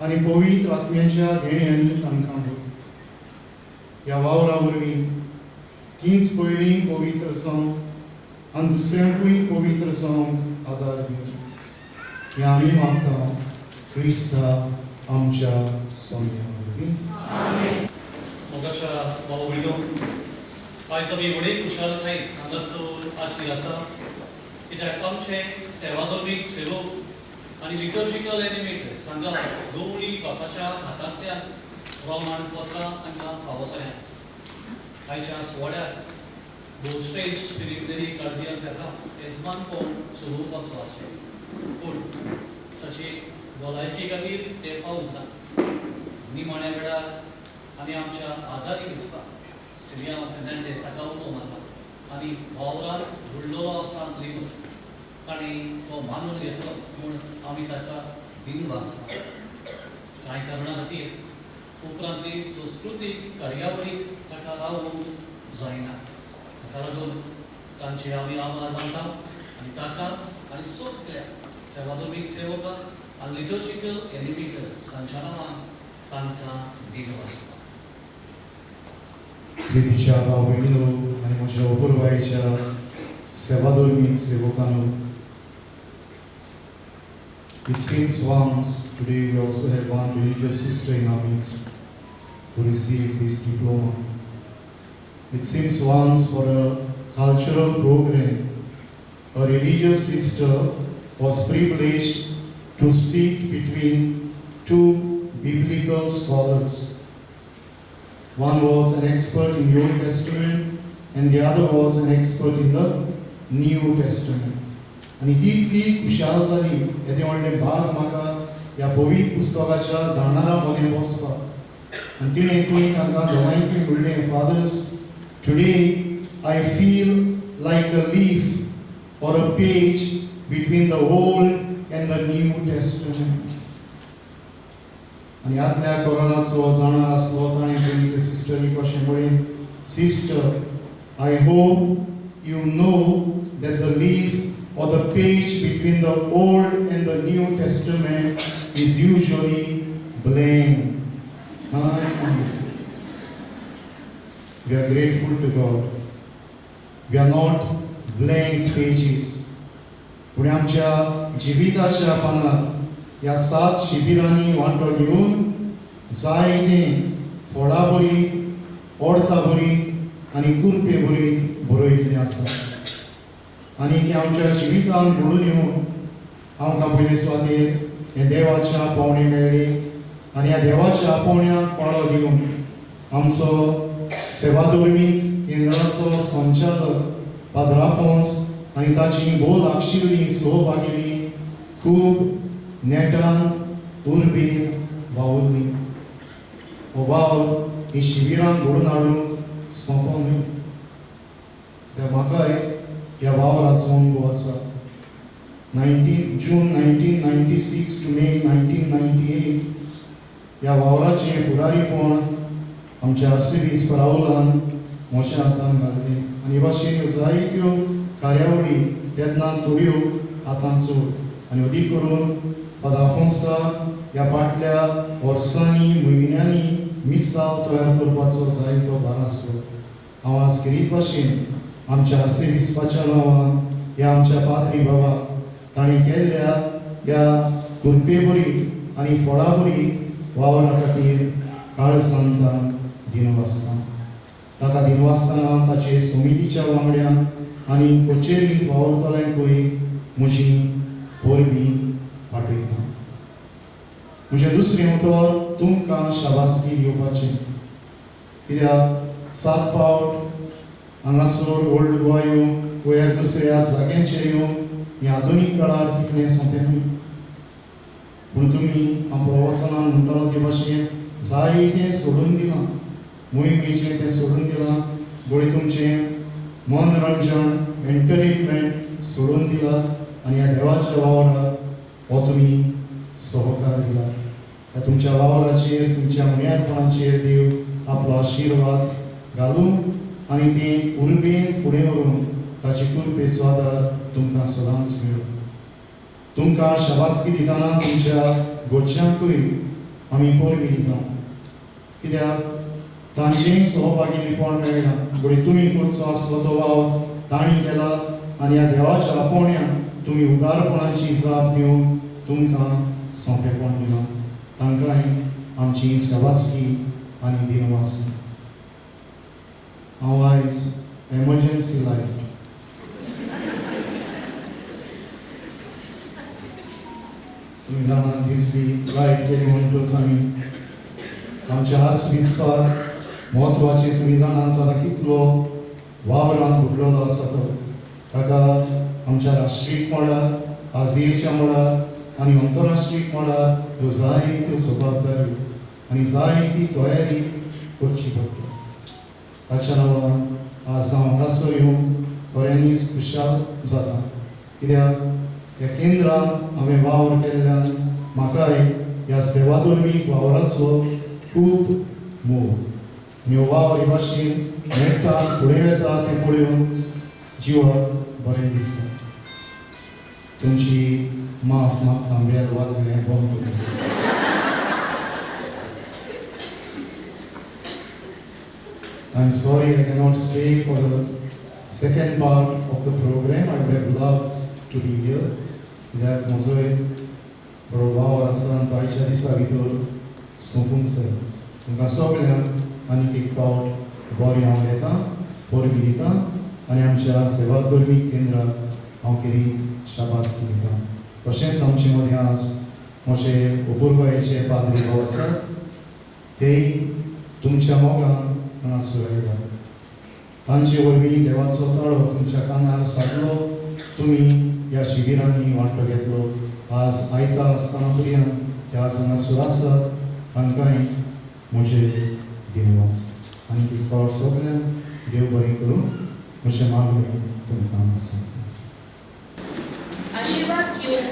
आनी पवित्र आत्म्याच्या देण्यांनी तांकां भर. ह्या वावरा वरवीं तीच पयलीं पवित्र जावंक आनी दुसऱ्यांकूय पवित्र जावंक आदार दिवं. हें आमी मागता क्रिस्ता आमच्या सोम्या वरवीं. मोगाच्या भाव भयणो, आयज आमी व्हडे खुशालकायेन हांगासर हाजीर आसा. कित्याक आमचे सेवाधर्मीक सेवक आनी लिटर्जिकल एनिमेटर्स हांगा गवळी बापाच्या हातांतल्यान रोमाण पत्रां हांकां फावो जाल्यात. आयच्या सुवाळ्यात भोवश्रेश्ठ फिलीप नेरी कार्दिनाल फेर्रांव येजमानपण चलोवपाचो आसलें, पूण ताची भलायकी खातीर ते पावूंक ना. निमाण्या वेळार आनी आमच्या आदारी दिसपा सिलिया फेर्नांडीस हाका उलो मारला आनी वावरान बुडलेलो आसा लिगो ताणें तो मानून घेतलो म्हूण आमी ताका दिनवासता. कांय कारणां खातीर उपरांतली संस्कृतीक कार्यावळीक ताका रावूंक जायना. ताका लागून तांचे आमी आभार मानता आनी ताका आनी सगल्या सेवाधर्मीक सेवकांक आनी लिटर्जिकल एनिमेटर्स तांच्या नांवान तांकां दिनवासता. प्रितीच्या भाव भयणीनो आनी म्हज्या अपुरबायेच्या सेवाधर्मीक सेवकांनो, It seems once today we also have one religious sister in our midst who received this diploma. It seems once for a cultural program, a religious sister was privileged to sit between two biblical scholars. One was an expert in the Old Testament and the other was an expert in the New Testament. आनी तितली खुशाल जाली येदें व्हडलें भाग म्हाका ह्या पवित्र पुस्तकाच्या जाणारां मदें बसपाक. आनी तिणें थंय तांकां दोगांयकूय म्हणलें, Fathers, today I feel like a leaf or a page between the Old and the New Testament. आनी आदल्या कोराचो जाणार आसलो ताणें थंय ते सिस्टरीक अशें म्हणलें, Sister, I hope you know that the leaf or the page between the Old and the New Testament is usually blank. We are grateful to God. We are not blank pages. पूण आमच्या जिविताच्या पानार ह्या 7 शिबिरांनी वांटो घेवन जाय तें फळां भरीत, ओडता भरीत आनी कुरपे भरीत बरयल्लें आसा. आनी तें आमच्या जिवितान घडून येवन आमकां पयले सुवातेर हें देवाचें आपोवणें मेळ्ळें आनी ह्या देवाच्या आपोवण्याक पाळो दिवन आमचो सेवाधर्मीक केंद्राचो संचालक पाद्र आफोन्स आनी ताची भोव लागशिल्ली सहभागिनी खूब नेटान उर्बेन वावुरली. हो वावर ही शिबिरां घडोवन हाडूंक सोंपो न्हय. त्या म्हाकाय ह्या वावराचो अनुभव आसा. 19 June 1996 to May 1998 ह्या वावराचें फुडारीपण आमच्या आर्सेबीस राहुलान म्हज्या हातान घाल्लें आनी हे भाशेन जायत्यो कार्यावळी तेन्ना थोड्यो आतां चड आनी अदीक करून फादर आफोन्सा ह्या फाटल्या वर्सांनी म्हयन्यांनी मिसांव तयार करपाचो जायतो भार आसलो. हांव आज खेरीत भाशेन आमच्या आर्सेबिस्पाच्या नांवान ह्या आमच्या पाद्री बाबाक ताणें केल्ल्या ह्या कृपेभरीत आनी फळाभरीत वावरा खातीर काळसांतान दिनवासता. ताका दिनवासतना ताचे समितीच्या वांगड्यांक आनी कचेरींत वावुरतल्यांकूय म्हजी परबीं पाठयता. म्हजें दुसरें उतर तुमकां शाबासकी दिवपाचें, कित्याक 7 फावट हांगासर ओल्ड गोवा येवंक वयर दुसऱ्या जाग्यांचेर येवंक हे आधुनीक काळार तितलें सोंपें न्हय. पूण तुमी हांव प्रवचनान म्हणटालो ते भाशेन जायतें सोडून दिलां, मोहिमेचें तें सोडून दिलां, बळी तुमचें मनोरंजन एंटरटेनमेंट सोडून दिला आनी ह्या देवाच्या वावराक हो तुमी सहकार दिला. ह्या तुमच्या वावराचेर तुमच्या मुन्यादपणाचेर देव आपलो आशिर्वाद घालून आनी तें उर्बेन फुडें व्हरून ताचे कृपेचो आदार तुमकां सदांच मेळूं. तुमकां शाबासकी दितना तुमच्या गोच्यांकूय आमी परबीं दिता, कित्याक तांचेंय सहभागीपण मेळना. बडी तुमी करचो आसलो तो वावर तांणी केला आनी ह्या देवाच्या आपोवण्याक तुमी उदारपणाची जाप दिवन तुमकां सोंपेपण दिलां. तांकांय आमची शाबासकी आनी दिनवास. हांव आयज एमर्जन्सी लायट तुमी जाणां दिसली लायट गेली म्हणटकच आमी आमच्या आर्सबिस्पाक म्हत्वाचे तुमी जाणां तो आतां कितलो वावरान बुडलेलो आसा तो ताका आमच्या राष्ट्रीय मळार, आजियेच्या मळार आनी अंतरराष्ट्रीय मळार ह्यो जायत्यो जबाबदाऱ्यो आनी जायती तयारी करची पडटा. ताच्या नांवान आज हांव हांगासर येवंक खऱ्यांनीच खुशाल जाता, कित्याक ह्या केंद्रांत हांवें वावर केल्ल्यान म्हाकाय ह्या सेवाधर्मीक वावराचो खूब मोग आनी हो वावर हे भाशेन नेटान फुडें वता तें पळोवन जिवाक बरें दिसता. तुमची माफ मागता, बेल वाजलें बंद करून. I'm sorry I cannot stay for the second part of the program. I would have loved to be here. कित्याक म्हजोय थोडो वावर आसा आनी तो आयच्या दिसा भितर सोंपूंक जाय. तुमकां सगळ्यांक आनीक एक फावट बरें हांव येता, परबी दिता आनी आमच्या सेवाधर्मी केंद्राक हांव खेरीत शाबासकी दिता. तशेंच आमचे मदीं आज म्हजे अपुरबायेचे पाद्री भाव आसात, तेय तुमच्या मोगान हांगासर आयल्यात. तांचे वरवीं देवाचो ताळो तुमच्या कानार सादलो, तुमी ह्या शिबिरांनी वांटो घेतलो. आज आयतार आसतना पर्यंत ते आज हांगासर आसात, तांकांय म्हजे दिनवास. आनी एक फावट सगळ्यांक देव बरें करूं म्हजें मागणें तुमकां सांगता. आशिर्वाद घेवन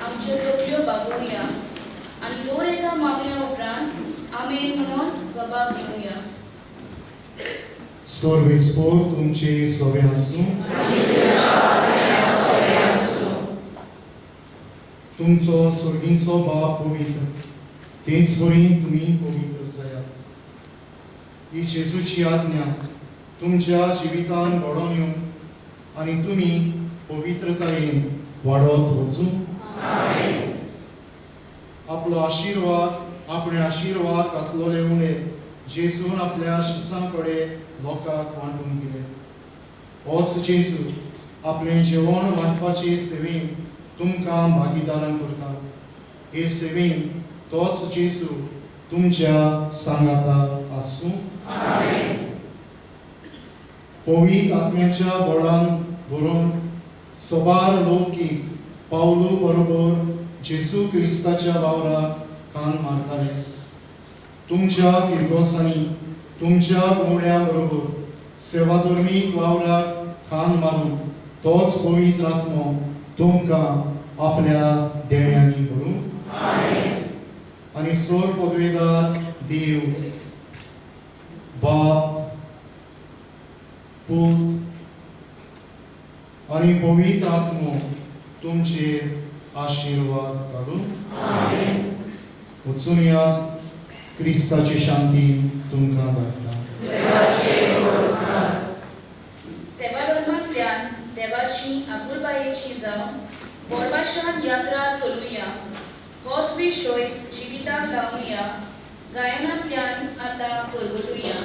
आमच्यो तकल्यो बागोवया आनी दर एका मागण्या उपरांत आमेन म्हणून जबाब दिवया. सर्वेस्पोर तुमचे सवे आसूं. तुमचो सर्गींचो बाप पवित्र, तेच वरी तुमी पवित्र जायात. ही जेजूची आज्ञा तुमच्या जिवितान घडोवन येवं आनी तुमी पवित्रतायेन वाडत वचूं. आपलो आशिर्वाद आपणे आशिर्वाद घातलोले उणे जेजून आपल्या शिसां कडेन लोकांक वांटून दिले. होच जेजू आपलें जेवण वांटपाचे सेवेंत तुमकां भागीदारां करता. हे सेवेंत तोच जेजू तुमच्या सांगाता आसूं. पवित्र आत्म्याच्या बळान भरून सबार लौकीक पावलू बरोबर जेजू क्रिस्ताच्या वावराक कान मारताले. तुमच्या फिरगोसांनी तुमच्या उण्या बरोबर सेवाधर्मीक वावराक कान मारून तोच पवित्र आत्मो तुमकां आपल्या देण्यांनी भरून आनी सोर पदवेदार देव बाप पूत आनी पवित्र आत्मो तुमचेर आशिर्वाद घालून वचून यात. क्रिस्ताची शांती तुमकां धाडटा. सेवाधर्मांतल्यान देवाची आपुरबायेची जावन बोरवाशान यात्रा चलुया. होच विशय जिविताक लावुया. गायनांतल्यान आतां परगटुया.